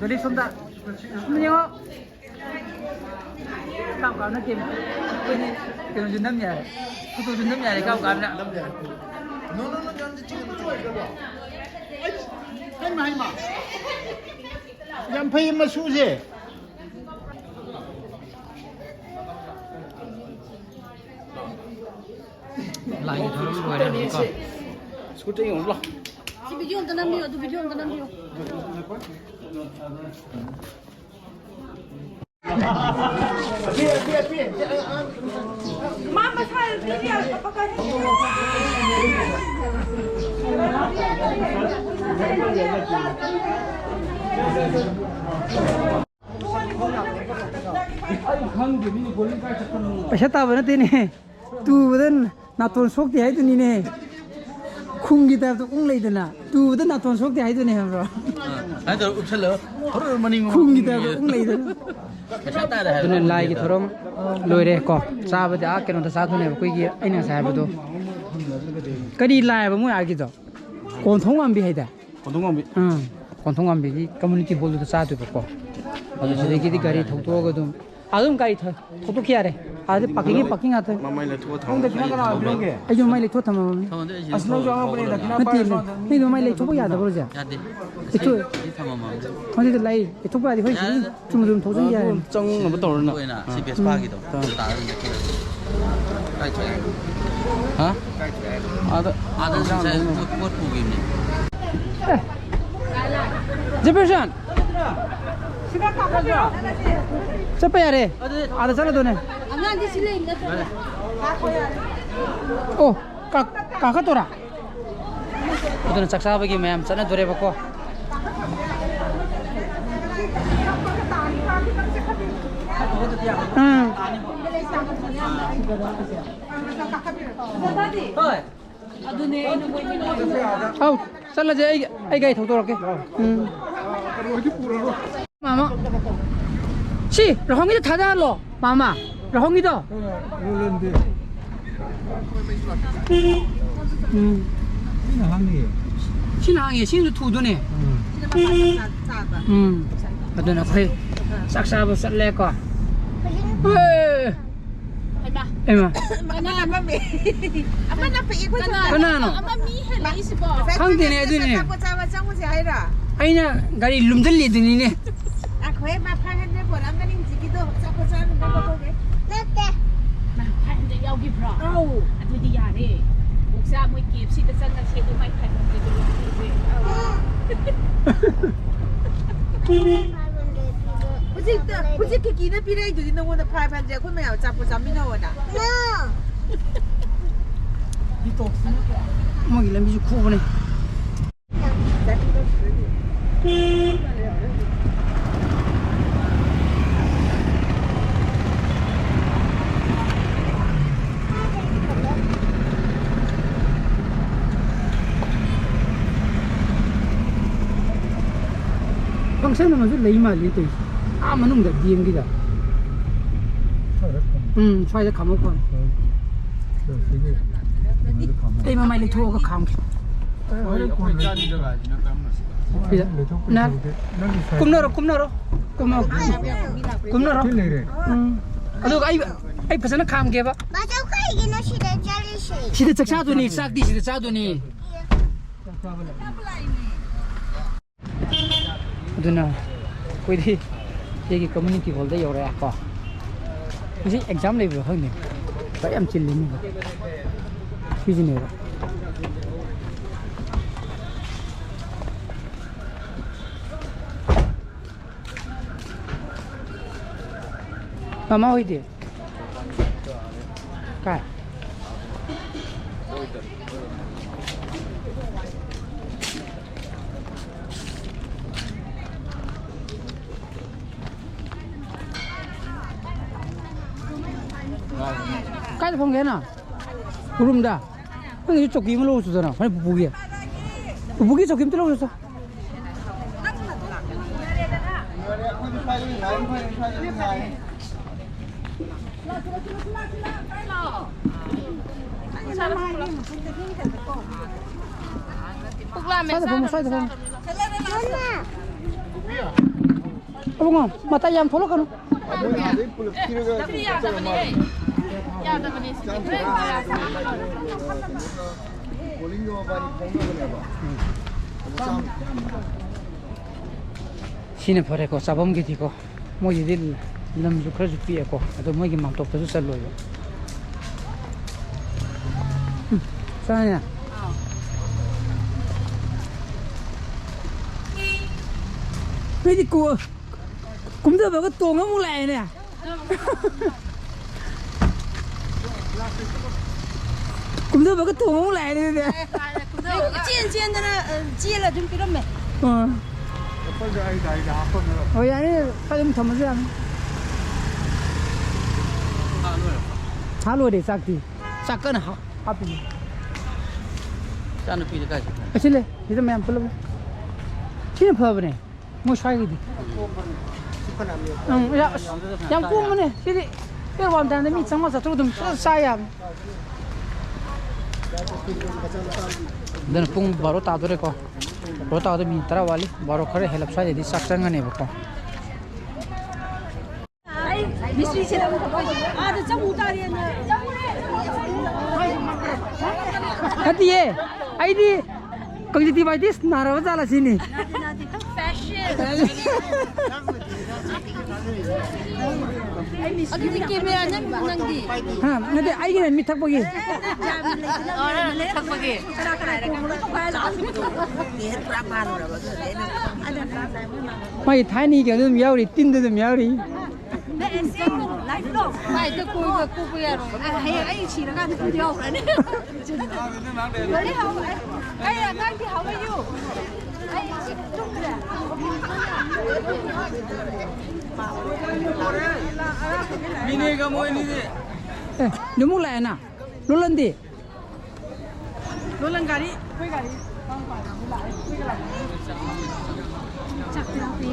ꯗꯣꯂꯤ ꯁꯣꯝꯗ꯫ ꯁꯣꯝꯗ ꯌꯦꯡꯉꯣ꯫ ꯀꯥꯞ ꯀꯥꯞꯅ ꯀꯦꯝ-, ꯑꯩꯈꯣꯏꯗꯤ ꯀꯩꯅꯣꯁꯨ ꯅꯝ ꯌꯥꯔꯦ, ꯐꯣꯇꯣꯁꯨ ꯅꯝ ꯌꯥꯔꯦ, ꯀꯥꯞ ꯀꯥꯞꯅ꯫ ꯅꯝ ꯌꯥꯔꯦ꯫ No, no, no, ꯌꯥꯝ ꯐꯩ ꯃꯆꯨꯁꯦ꯫ ꯂꯥꯏꯒꯤ ꯊꯧꯔꯝ ꯂꯣꯏꯔꯦ ꯍꯧꯖꯤꯛꯀꯣ꯫ ꯁ꯭ꯀꯨꯇꯔ ꯌꯦꯡꯉꯨ ꯂꯥꯎ꯫ ꯁꯤ ꯚꯤꯗꯤꯑꯣ ꯑꯝꯇ ꯅꯝꯕꯤꯌꯨ, ꯑꯗꯨ ꯚꯤꯗꯤꯑꯣ ꯑꯝꯇ ꯅꯝꯕꯤꯌꯨ꯫ ꯑꯄꯤ, ꯑꯄꯤ, ꯑꯄꯤ, ꯑꯉꯥꯡ, ꯑꯉꯥꯡ, ꯄꯩꯁꯥ ꯇꯥꯕ ꯅꯠꯇꯦꯅꯦ꯫ ꯇꯨꯕꯗ ꯅꯥꯇꯣꯟ ꯁꯣꯛꯇꯦ ꯍꯥꯏꯗꯨꯅꯤꯅꯦ꯫ ꯈꯨꯡꯒꯤ ꯇꯥꯏꯞꯇ ꯎꯪ ꯂꯩꯗꯅ꯫ ꯇꯨꯕꯗ ꯅꯥꯇꯣꯟ ꯁꯣꯛꯇꯦ ꯍꯥꯏꯗꯨꯅꯦ ꯍꯥꯏꯕ꯭ꯔꯣ? ꯁꯨꯃꯥꯏꯅ ꯇꯧꯔ ꯎꯞꯁꯜꯂꯣ꯫ ꯍꯣꯔꯣꯔ ꯃꯅꯤꯡ ꯃꯃꯥꯡ ꯈꯨꯡꯒꯤ ꯇꯥꯏꯞꯇ ꯎꯪ ꯂꯩꯗꯅ꯫ ꯄꯩꯁꯥ ꯇꯥꯔꯦ ꯍꯥꯏꯕ ꯑꯗꯨꯅ ꯂꯥꯏꯒꯤ ꯊꯧꯔꯝ ꯂꯣꯏꯔꯦ ꯀꯣ꯫ ꯆꯥꯕꯗꯤ ꯑꯥ ꯀꯩꯅꯣꯗ ꯆꯥꯗꯣꯏꯅꯦꯕ, ꯑꯩꯈꯣꯏꯒꯤ ꯑꯩꯅ ꯉꯁꯥꯏ ꯍꯥꯏꯕꯗꯣ꯫ ꯀꯔꯤ ꯂꯥꯏ ꯍꯥꯏꯕ ꯃꯣꯏ ꯑꯥꯒꯤꯗꯣ? ꯀꯣꯟꯊꯣꯡ ꯃꯥꯟꯕꯤ ꯍꯥꯏꯗꯥꯏ? ꯀꯣꯟꯊꯣꯡ ꯃꯥꯟꯕꯤ꯫ ꯎꯝ꯫ ꯀꯣꯟꯊꯣꯡ ꯃꯥꯟꯕꯤꯒꯤ ꯀꯝꯃ꯭ꯌꯨꯅꯤꯇꯤ ꯍꯣꯜꯗꯨꯗ ꯆꯥꯗꯣꯏꯕꯀꯣ꯫ ꯑꯗꯨ ꯁꯤꯗꯒꯤꯗꯤ ꯒꯥꯔꯤ ꯊꯧꯗꯣꯛꯑꯒ ꯑꯗꯨꯝ ꯑꯗꯨꯝ ꯒꯥꯔꯤ ꯊ-, ꯊꯧꯗꯣꯛꯈꯤ ꯌꯥꯔꯦ꯫ ꯑꯥꯗꯤ ꯄꯥꯔꯀꯤꯡꯒꯤ ꯄꯥꯔꯀꯤꯡ ꯉꯥꯛꯇ꯫ ꯃꯃꯥꯏ ꯂꯩꯊꯣꯛꯑ ꯊꯝꯃꯣ꯫ ꯑꯩꯁꯨ ꯃꯃꯥꯏ ꯂꯩꯊꯣꯛꯑ ꯊꯝꯃꯝꯃꯕꯅꯤ꯫ ꯊꯝꯃꯣ, ꯑꯗꯨ ꯑꯩꯁꯦ ꯑꯁ, ꯅꯪꯁꯨ ꯑꯉꯥꯡꯕꯅꯦ, ꯊꯧꯒꯗꯕꯅꯤ꯫ ꯗꯈꯤꯅꯥ ꯅꯠꯇꯦ, ꯄꯥꯏꯔꯁꯨ ꯅꯪ-, ꯅꯪꯗꯣ ꯃꯃꯥꯏ ꯂꯩꯊꯣꯛꯄ ꯌꯥꯗꯕ꯭ꯔꯣ, ꯍꯧꯖꯤꯛ? ꯌꯥꯗꯦ꯫ ꯂꯩꯊꯣꯛ-, ꯑꯩ ꯊꯝꯃꯝꯃꯕꯅꯤ꯫ ꯍꯧꯖꯤꯛꯇꯤ ꯂꯩ, ꯂꯩꯊꯣꯛꯄ ꯌꯥꯗꯦ, ꯍꯣꯏ, ꯁꯤꯗꯤ ꯌꯥꯔꯦꯗ꯫ ꯆꯨꯝꯅ ꯆꯨꯝꯅ ꯊꯧꯖꯤꯟꯒꯦ ꯍꯥꯏꯔꯦ꯫ ꯑꯗꯨꯝ ꯆꯪꯅꯕ ꯇꯧꯔꯣ ꯅꯪ꯫ ꯑꯣꯏꯅ ꯁꯤ ꯎꯝ꯫ ꯚꯦꯁꯄꯥꯒꯤꯗꯣ꯫ ꯇꯥ-, ꯇꯥꯔ ꯑꯗꯨꯝ ꯂꯩꯊꯣꯛꯑꯦ꯫ ꯀꯥꯏ ꯊꯣꯛꯑꯦ ꯍꯥꯏꯅꯣ? ꯍꯥ? ꯑꯥꯗ ꯑꯥꯗ ꯉꯁꯥꯏ ꯄꯣꯠ, ꯄꯣꯠ ꯄꯨꯈꯤꯕꯅꯦ꯫ ꯑꯦ, ꯖꯦꯐꯔꯁꯟ! ꯆꯠꯄ ꯌꯥꯔꯦ꯫ ꯑꯥꯗ ꯆꯠꯂꯗꯣꯏꯅꯦ꯫ ꯑꯉꯥꯡꯗꯤ ꯁꯤ ꯂꯩ ꯅꯠꯇ꯭ꯔꯣ? ꯑꯣ, ꯀꯥ-, ꯀꯥꯈꯠꯇꯣꯔꯥ? ꯑꯗꯨꯅ ꯆꯥꯛ ꯆꯥꯕꯒꯤ ꯃꯌꯥꯝ ꯆꯠꯅꯗꯣꯔꯦꯕꯀꯣ꯫ ꯎꯝ꯫ ꯍꯣꯏ꯫ ꯑꯗꯨꯅꯦ ꯑꯩꯅ ꯃꯣꯏ ꯑꯧ, ꯆꯠꯂꯁꯦ, ꯑꯩ, ꯑꯩ ꯒꯥꯔꯤ ꯊꯧꯗꯣꯔꯛꯀꯦ꯫ ꯎꯝ꯫ ꯃꯥꯃ꯫ ꯁꯤ, ꯔꯍꯣꯡꯒꯤꯗ ꯊꯥꯗꯍꯜꯂꯣ, ꯃꯥꯃ꯫ ꯔꯍꯣꯡꯒꯤꯗꯣ꯫ ꯎꯝ꯫ ꯁꯤꯅ ꯍꯥꯡꯉꯦ, ꯁꯤꯅꯁꯨ ꯊꯨꯗꯣꯏꯅꯦ꯫ ꯎꯝ꯫ ꯑꯗꯨꯅ ꯑꯩꯈꯣꯏ ꯆꯥꯛ ꯆꯥꯕ ꯆꯠꯂꯦꯀꯣ꯫ ꯍꯣꯏ꯫ ꯍꯩꯃꯥ꯫ ꯍꯩꯃꯥ꯫ ꯀꯅꯥ ꯑꯃ ꯃꯤ-, ꯑꯃꯅ ꯄꯤꯛꯏ, ꯑꯩꯈꯣꯏ ꯀꯅꯥ-, ꯁꯣꯝꯗ꯫ ꯀꯅꯥꯅꯣ? ꯑꯃ ꯃꯤ ꯍꯦꯜꯂꯛꯏꯁꯤꯕꯣ? ꯉꯁꯥꯏ ꯈꯪꯗꯦꯅꯦ, ꯑꯩꯈꯣꯏ ꯑꯗꯨꯅꯦ꯫ ꯑꯆꯥꯄꯣꯠ ꯆꯥꯕ ꯆꯪꯉꯨꯁꯦ ꯍꯥꯏꯔꯣ? ꯑꯩꯅ ꯒꯥꯔꯤ ꯂꯨꯝꯗꯜꯂꯤꯗꯨꯅꯤꯅꯦ꯫ ꯉꯥꯏꯈꯣꯍꯦ, ꯃꯥ five hundred ꯄꯣꯔꯛꯑꯝꯒꯅꯤ ꯍꯧꯖꯤꯛꯀꯤꯗꯣ, ꯑꯆꯥꯄꯣꯠ ꯆꯥꯅꯕ ꯄꯣꯔꯛꯑꯦ꯫ ꯅꯠꯇꯦ꯫ ꯃꯥ five hundred ꯌꯥꯎꯈꯤꯕ꯭ꯔꯣ? ꯑꯧ꯫ ꯑꯗꯨꯗꯤ ꯌꯥꯔꯦ꯫ ꯑꯣꯛꯆꯥ ꯃꯣꯏ K F C ꯗ ꯆꯪꯉꯁꯦ, ꯑꯗꯨ ꯃꯥꯏ five hundred ꯗꯣ ꯂꯧꯍꯟꯈ꯭ꯔꯁꯦ꯫ ꯍꯧꯖꯤꯛꯇ, ꯍꯧꯖꯤꯛ ꯀꯤꯀꯤꯅ ꯄꯤꯔꯛꯏꯗꯨꯗꯤ ꯅꯉꯣꯟꯗ five hundred, ꯑꯩꯈꯣꯏ ꯃꯌꯥꯝ ꯑꯆꯥꯄꯣꯠ ꯆꯥꯃꯤꯟꯅꯧꯑꯣꯅ꯫ No꯫ ꯃꯣꯏꯒꯤ ꯂꯝꯕꯤꯁꯨ ꯈꯨꯕꯅꯦ꯫ Function ꯑꯃꯁꯨ ꯂꯩ ꯃꯥꯜꯂꯤ ꯇꯧꯔꯤꯁꯦ꯫ ꯑꯥ ꯃꯅꯨꯡꯗ ꯗꯤ ꯑꯦꯝꯒꯤꯗ꯫ ꯎꯝ, ꯁ꯭ꯋꯥꯏꯗ ꯈꯥꯝꯃ ꯐꯝ꯫ ꯑꯩ ꯃꯃꯥꯏ ꯂꯩꯊꯣꯛꯑꯒ ꯈꯥꯝꯒꯦ꯫ ꯁꯤꯗ꯫ ꯅ-, ꯀꯨꯝꯅꯔꯣ, ꯀꯨꯝꯅꯔꯣ꯫ ꯀꯨꯝꯃꯣ꯫ ꯀꯨꯝꯅꯔꯣ꯫ ꯎꯝ꯫ ꯑꯗꯨꯒ ꯑꯩ, ꯑꯩ ꯐꯖꯅ ꯈꯥꯝꯒꯦꯕ꯫ ꯕꯥꯆꯧ, ꯀꯩꯒꯤꯅꯣ ꯁꯤꯗ ꯆꯠꯂꯤꯁꯦ? ꯁꯤꯗ ꯆꯥꯛ ꯆꯥꯗꯣꯏꯅꯤ, ꯆꯥꯛꯇꯤ ꯁꯤꯗ ꯆꯥꯗꯣꯏꯅꯤ꯫ ꯑꯗꯨꯅ ꯑꯩꯈꯣꯏꯗꯤ ꯁꯤꯒꯤ community hall ꯗ ꯌꯧꯔꯛꯑꯦ ꯀꯣ꯫ ꯉꯁꯤ exam ꯂꯩꯕ꯭ꯔꯥ ꯈꯪꯗꯦ, ꯂꯥꯏꯔꯤꯛ ꯌꯥꯝ ꯆꯤꯜꯂꯤꯅꯦ꯫ ꯁꯤꯁꯤꯅꯦꯕ꯫ ꯃꯃꯥ ꯍꯣꯏꯗꯤ? ꯀꯥꯏ? ꯀꯥꯏꯗ ꯐꯝꯒꯦ ꯍꯥꯏꯅꯣ? ꯎꯔꯨꯝꯗ? ꯅꯪꯒꯤ ꯆꯧꯀꯤ ꯑꯃ ꯂꯧꯔꯨꯆꯣꯗꯅ, ꯍꯣꯔꯦꯟ ꯄꯨꯄꯨꯒꯤ꯫ ꯄꯨꯄꯨꯒꯤ ꯆꯧꯀꯤ ꯑꯝꯇ ꯂꯧꯔꯨꯆꯣ꯫ ꯄꯨꯛ ꯂꯥꯝꯃꯦ, ꯁ꯭ꯋꯥꯏꯗ ꯐꯝꯃꯣ, ꯁ꯭ꯋꯥꯏꯗ ꯆꯥꯗꯕꯅꯤ꯫ ꯐꯝꯃꯣ꯫ ꯏꯕꯨꯡꯉꯣ, ꯃꯇꯥꯏ ꯌꯥꯝ ꯊꯣꯛꯂꯛꯀꯅꯨ꯫ ꯃꯣꯏ ꯑꯥꯗꯩ ꯄꯨꯂꯞ ꯊꯤꯔꯒ ꯆꯠꯂ ꯃꯥꯜꯂꯦ꯫ ꯌꯥꯗꯕꯅꯦ ꯁꯤꯗꯤ꯫ ꯕꯣꯂꯤꯡꯗꯣ ꯃꯕꯥꯅꯤ ꯐꯥꯎꯅꯕꯅꯦꯕ꯫ ꯁꯤꯅ ꯐꯔꯦꯀꯣ, ꯆꯥꯐꯝꯒꯤꯗꯤꯀꯣ꯫ ꯃꯣꯏꯒꯤꯗꯤ ꯂꯝꯁꯨ ꯈꯔꯁꯨ ꯄꯤꯛꯑꯦꯀꯣ, ꯑꯗꯣ ꯃꯣꯏꯒꯤ ꯃꯥꯡꯇꯣꯞꯇꯁꯨ ꯆꯠꯂꯣꯏꯕ꯫ ꯎꯝ, ꯆꯥꯅꯦ꯫ ꯅꯣꯏꯗꯤ ꯀꯣ-, ꯀꯨꯝꯊꯕꯒ ꯇꯣꯡꯉ ꯑꯃꯨꯛ ꯂꯥꯛꯑꯦꯅꯦ꯫ ꯀꯨꯝꯊꯕꯒ ꯇꯣꯡꯉ ꯑꯃꯨꯛ ꯂꯥꯛꯑꯦ ꯑꯗꯨꯗꯤ꯫ ꯀꯨꯝꯊꯕꯒ꯫ ꯆꯦꯟ ꯆꯦꯟꯗꯅ, ꯑ, ꯆꯦꯜꯂ ꯑꯗꯨꯝ ꯄꯤꯔꯝꯃꯦ꯫ ꯑꯥ꯫ ꯑꯦꯄꯜꯗꯣ ꯑꯩ ꯒꯥꯔꯤꯗ ꯍꯥꯞꯄꯝꯃꯦꯕ꯫ ꯍꯣꯏ, ꯌꯥꯅꯤ, ꯈꯔ ꯑꯗꯨꯝ ꯊꯝꯃꯁꯨ ꯌꯥꯅꯤ꯫ ꯍꯥ, ꯂꯣꯏꯔꯦ꯫ ꯍꯥ, ꯂꯣꯏꯔꯦ ꯆꯥꯛꯇꯤ꯫ ꯆꯥꯛ ꯀꯟꯅ ꯍꯥ-, ꯍꯥꯞꯄꯤꯅꯦ꯫ ꯏꯆꯥꯅꯨꯄꯤꯗꯤ ꯀꯥꯏ ꯆꯠꯈ꯭ꯔꯦ? ꯑꯁꯤ ꯂꯩ, ꯁꯤꯗ ꯃꯌꯥꯝ ꯄꯨꯜꯂꯞ ꯂꯩ꯫ ꯁꯤꯅ ꯐꯕꯅꯦ꯫ ꯃꯣꯏ ꯁ꯭ꯋꯥꯏꯒꯤꯗꯤ꯫ ꯎꯝ, ꯌꯥ-, ꯑꯁ, ꯌꯥꯝ ꯀꯣꯝꯕꯅꯦ꯫ ꯁꯤꯗꯤ ꯄꯦꯔ ꯋꯥꯟ ꯇꯥꯏꯝꯗ ꯃꯤ ꯆꯥꯝꯃꯉꯥ ꯆꯥꯇ꯭ꯔꯨꯛ ꯑꯗꯨꯝ ꯐꯖꯅ ꯆꯥ ꯌꯥꯕꯅꯤ꯫ ꯑꯗꯨꯅ ꯄꯨꯡ ꯕꯥꯔꯣ ꯇꯥꯗꯣꯔꯦꯀꯣ꯫ ꯕꯥꯔꯣ ꯇꯥꯗꯣꯏ ꯃꯤꯅꯤꯠ ꯇꯔꯥ ꯋꯥꯠꯂꯤ꯫ ꯕꯥꯔꯣ ꯈꯔ ꯍꯦꯜꯂꯞ ꯁ꯭ꯋꯥꯏꯗꯗꯤ ꯆꯥꯛ ꯆꯪꯒꯅꯦꯕꯀꯣ꯫ ꯃꯤꯁꯇ꯭ꯔꯤꯁꯦ ꯑꯥꯗ ꯆꯪꯉꯨ ꯇꯥꯔꯦꯅ꯫ ꯅꯠꯇꯤꯌꯦ, ꯑꯩꯗꯤ ꯀꯪꯖꯤꯇꯤ ꯚꯥꯏꯗꯤꯁ ꯅꯥꯔꯕ ꯖꯥꯠꯂ ꯁꯤꯅꯤ꯫ ꯅꯥꯗꯦ, ꯅꯥꯗꯦ꯫ ꯐꯦꯁꯟ꯫ ꯑꯗꯨꯗꯤ ꯀꯦꯃꯦꯔꯥ ꯅꯝꯃꯤꯕ ꯅꯪꯗꯤ? ꯍꯥ, ꯅꯠꯇꯦ, ꯑꯩꯒꯤꯅ ꯃꯤꯠ ꯊꯛꯄꯒꯤ꯫ ꯌꯥꯝ ꯂꯩꯇꯅ ꯑꯣ, ꯅꯪ ꯊꯛꯄꯒꯤ꯫ ꯀꯅꯥ ꯀꯅꯥ ꯀꯣꯡꯕꯗ ꯇꯧꯈꯥꯏꯔ ꯂꯥꯛꯑꯣ꯫ ꯃꯥꯒꯤ ꯊꯥꯏꯅꯒꯤ ꯀꯩꯅꯣ ꯑꯗꯨꯝ ꯌꯥꯎꯔꯤ, ꯇꯤꯟꯗ ꯑꯗꯨꯝ ꯌꯥꯎꯔꯤ꯫ ꯅꯪ ꯑꯦꯛꯁꯤꯗꯦꯟ ꯂꯥꯏꯐ ꯂꯣ꯫ ꯃꯥꯏꯗ ꯀꯣꯏꯕ ꯀꯣꯛꯄ ꯌꯥꯔꯣꯏ꯫ ꯑ, ꯍꯌꯦꯡ ꯑꯩ ꯁꯤꯔꯀꯥꯟꯗ ꯑꯗꯨꯝ ꯌꯥꯎꯈ꯭ꯔꯅꯤ꯫ ꯂꯣꯏꯔꯦ, ꯍꯥꯎ-, ꯑꯩ, ꯑꯩ ꯑꯉꯥꯡꯗꯤ ꯍꯥꯎ ꯑꯥꯔ ꯌꯨ? ꯑꯩ ꯇꯨꯝꯈ꯭ꯔꯦ꯫ ꯃꯤꯅꯦꯒ ꯃꯣꯏꯅꯤꯗꯤ꯫ ꯑꯦ, ꯅꯃꯨꯛ ꯂꯥꯛꯑꯦꯅ꯫ ꯂꯣꯂꯟꯗꯤ? ꯂꯣꯂꯟ ꯒꯥꯔꯤ, ꯑꯩꯈꯣꯏ ꯒꯥꯔꯤ꯫ ꯆꯥꯛ ꯄꯤꯔꯛꯄꯤ꯫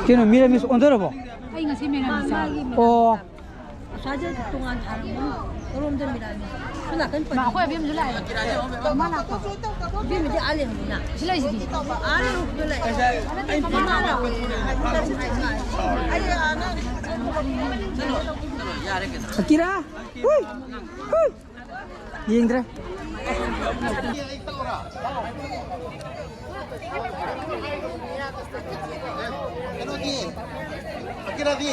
ꯀꯩꯅꯣ, ꯃꯤꯔꯥꯃꯤꯁ ꯑꯣꯟꯊꯔꯕꯣ? ꯑꯩ ꯉꯁꯤ ꯃꯤꯔꯥꯃꯤꯁ ꯆꯥꯕ꯫ ꯑꯣ꯫ ꯑꯁ꯭ꯋꯥꯏꯗ ꯇꯣꯉꯥꯟ ꯊꯥꯔꯝꯒꯅꯤ꯫ ꯀꯔꯣꯝꯗ ꯃꯤꯔꯥꯃꯤꯁ? ꯁꯣꯝ ꯅꯥꯀꯟ ꯄꯔꯦꯡ꯫ ꯑꯩꯈꯣꯏ ꯑꯕꯦꯝꯁꯨ ꯂꯥꯛꯑꯦ꯫ ꯃꯥ ꯂꯥꯛꯄ꯭ꯔꯣ? ꯏꯕꯦꯝꯃꯗꯤ ꯑꯥ ꯂꯩꯍꯧꯗꯅ꯫ ꯁꯤ ꯂꯩꯁꯤꯗꯤ꯫ ꯑꯥ ꯂꯩꯍꯧꯕꯗꯣ ꯂꯥꯛꯑꯦ꯫ ꯃꯥ ꯂꯥꯛꯑꯣꯏ꯫ ꯑꯀꯤꯔꯥ? ꯍꯨꯏ! ꯍꯨꯏ! ꯌꯦꯡꯗ꯭ꯔꯦ꯫ ꯀꯩꯅꯣꯗꯤ? ꯑꯀꯤꯔꯥꯗꯤ?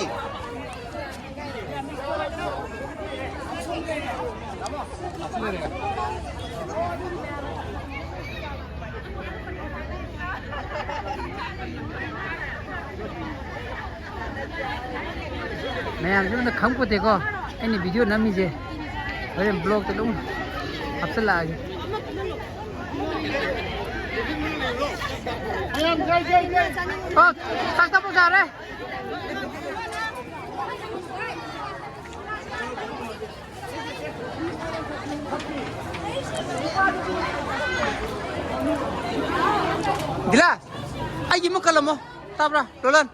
ꯃꯌꯥꯝꯁꯦ ꯑꯝꯇ ꯈꯪꯄꯣꯠꯇꯦꯀꯣ, ꯑꯩꯅ ꯚꯤꯗꯤꯑꯣ ꯅꯝꯃꯤꯁꯦ꯫ ꯍꯣꯔꯦꯟ ꯕ꯭ꯂꯣꯛꯇ ꯑꯗꯨꯝ ꯍꯥꯞꯆꯤꯜꯂꯛꯑꯒꯦ꯫ ꯑꯣ, ꯆꯥꯛ ꯆꯥꯕ ꯌꯥꯔꯦ꯫ ꯗꯤꯂꯥ, ꯑꯩꯒꯤ ꯑꯃ ꯀꯜꯂꯝꯃꯣ꯫ ꯇꯥꯕ꯭ꯔꯥ, ꯔꯣꯂꯟ?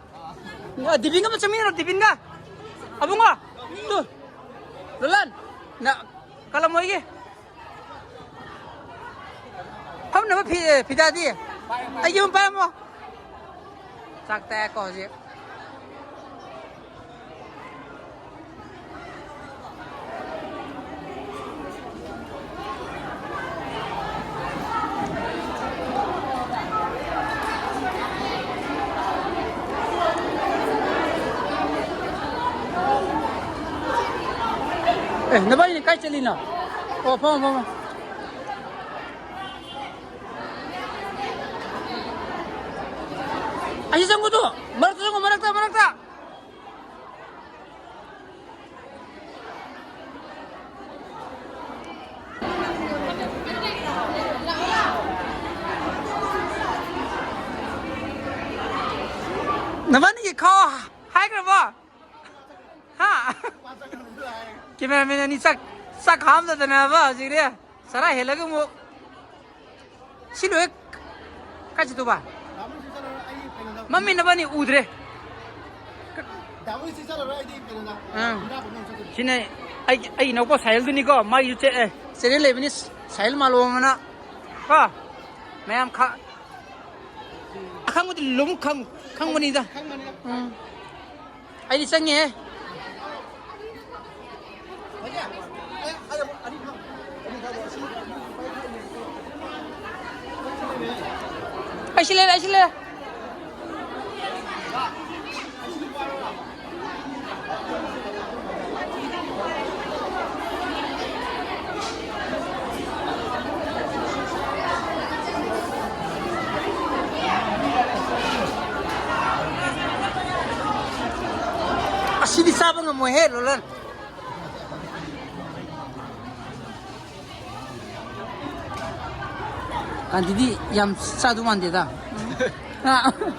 ꯑ, ꯗꯤꯕꯤꯟꯒ ꯑꯃ ꯆꯪꯃꯤꯟꯅꯔꯣ, ꯗꯤꯕꯤꯟꯒ꯫ ꯑꯕꯨꯡꯉꯣ, ꯇꯨ꯫ ꯔꯣꯂꯟ, ꯅ, ꯀꯜꯂꯝꯃꯣ ꯑꯩꯒꯤ꯫ ꯐꯝꯅꯕ ꯐꯤ-, ꯐꯤꯗꯥꯗꯤ? ꯑꯩꯒꯤ ꯑꯃ ꯄꯥꯏꯔꯝꯃꯣ꯫ ꯆꯥꯛ ꯇꯥꯏꯀꯣ ꯍꯧꯖꯤꯛ꯫ ꯑꯦ, ꯅꯕꯥꯏꯅꯤ ꯀꯥꯏ ꯆꯠꯂꯤꯅꯣ? ꯑꯣ, ꯐꯝꯃꯣ, ꯐꯝꯃꯣ꯫ ꯑꯁꯤ ꯆꯪꯉꯨꯗꯣ, ꯃꯔꯛꯇ ꯆꯪꯉꯨ, ꯃꯔꯛꯇ, ꯃꯔꯛꯇ꯫ ꯅꯕꯥꯅꯤꯒꯤ ꯈꯥꯎ ꯍꯥꯏꯈ꯭ꯔꯕꯣ? ꯍꯥ? ꯀꯦꯃꯦꯔꯥꯃꯦꯟ ꯑꯅꯤ ꯆꯥꯛ, ꯆꯥꯛ ꯈꯥꯝꯗꯗꯅꯕ ꯍꯧꯖꯤꯛꯅꯦ꯫ ꯆꯔꯥ ꯍꯦꯜꯂꯒ ꯑꯃꯨꯛ ꯁꯤ ꯂꯣꯏ ꯀꯥꯏ ꯆꯠꯇꯧꯕ? ꯃꯝꯃꯤ ꯅꯕꯥꯅꯤ ꯎꯗ꯭ꯔꯦ꯫ ꯑꯥ꯫ ꯁꯤꯅ ꯑꯩꯒꯤ, ꯑꯩꯒꯤ ꯏꯅꯥꯎꯄꯥ ꯁꯥꯍꯤꯜꯗꯨꯅꯤꯀꯣ, ꯃꯥꯒꯤꯁꯨ ꯆꯦ-, ꯑꯦ, ꯆꯦꯅꯦꯜ ꯂꯩꯕꯅꯤ, ꯁꯥꯍꯤꯜ ꯃꯥꯂꯣꯝ ꯑꯅ꯫ ꯀꯣ? ꯃꯌꯥꯝ ꯈ-, ꯑꯈꯪꯕꯗꯤ ꯂꯨꯝ ꯈꯪ-, ꯈꯪꯕꯅꯤꯗ꯫ ꯎꯝ꯫ ꯑꯩꯗꯤ ꯆꯪꯉꯦꯍꯦ꯫ ꯑꯩꯁꯤ ꯂꯩꯔꯦ, ꯑꯩꯁꯤ ꯂꯩꯔꯦ꯫ ꯁꯤꯗꯤ ꯆꯥꯕ ꯉꯝꯃꯣꯏꯍꯦ, ꯂꯣꯂꯟ꯫ ꯀꯥꯟꯇꯤꯗꯤ ꯌꯥꯝ ꯆꯥꯗꯧ ꯃꯥꯟꯗꯦꯗ꯫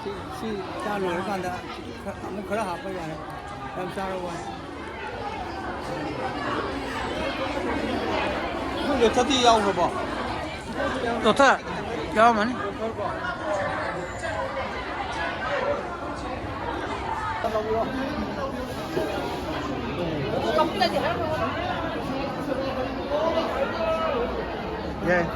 ꯁꯤ, ꯁꯤ ꯆꯥ ꯂꯣꯏꯔꯀꯥꯟꯗ ꯈꯔ, ꯑꯃꯨꯛ ꯈꯔ ꯍꯥꯞꯄ ꯌꯥꯔꯦ꯫ ꯌꯥꯝ ꯆꯥꯔꯕ ꯋꯥꯅꯤ꯫ ꯅꯣꯏ ꯂꯣꯊꯗꯤ ꯌꯥꯎꯈ꯭ꯔꯕꯣ? ꯂꯣꯊ ꯌꯥꯎꯔꯝꯃꯅꯤ꯫ ꯌꯥꯏ꯫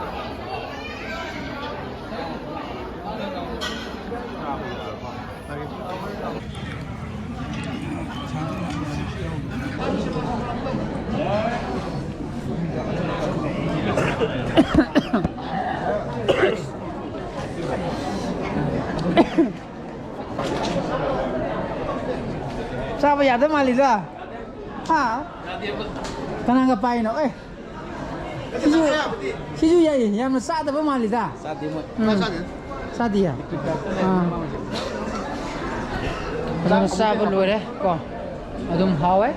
ꯆꯥꯕ ꯌꯥꯗ ꯃꯥꯜꯂꯤꯗ꯫ ꯍꯥ? ꯀꯅꯥꯒ ꯄꯥꯏꯅꯣ? ꯑꯦ꯫ ꯁꯤꯁꯨ, ꯁꯤꯁꯨ ꯌꯥꯏ, ꯌꯥꯝꯅ ꯆꯥꯗꯕ ꯃꯥꯜꯂꯤꯗ꯫ ꯆꯥꯗꯦ ꯃꯣꯏ꯫ ꯎꯝ꯫ ꯆꯥꯗꯦ꯫ ꯆꯥꯗꯤꯌꯦ? ꯑꯥ꯫ ꯑꯗꯨꯝ ꯆꯥꯕ ꯂꯣꯏꯔꯦ ꯀꯣ꯫ ꯑꯗꯨꯝ ꯍꯥꯎꯋꯦ꯫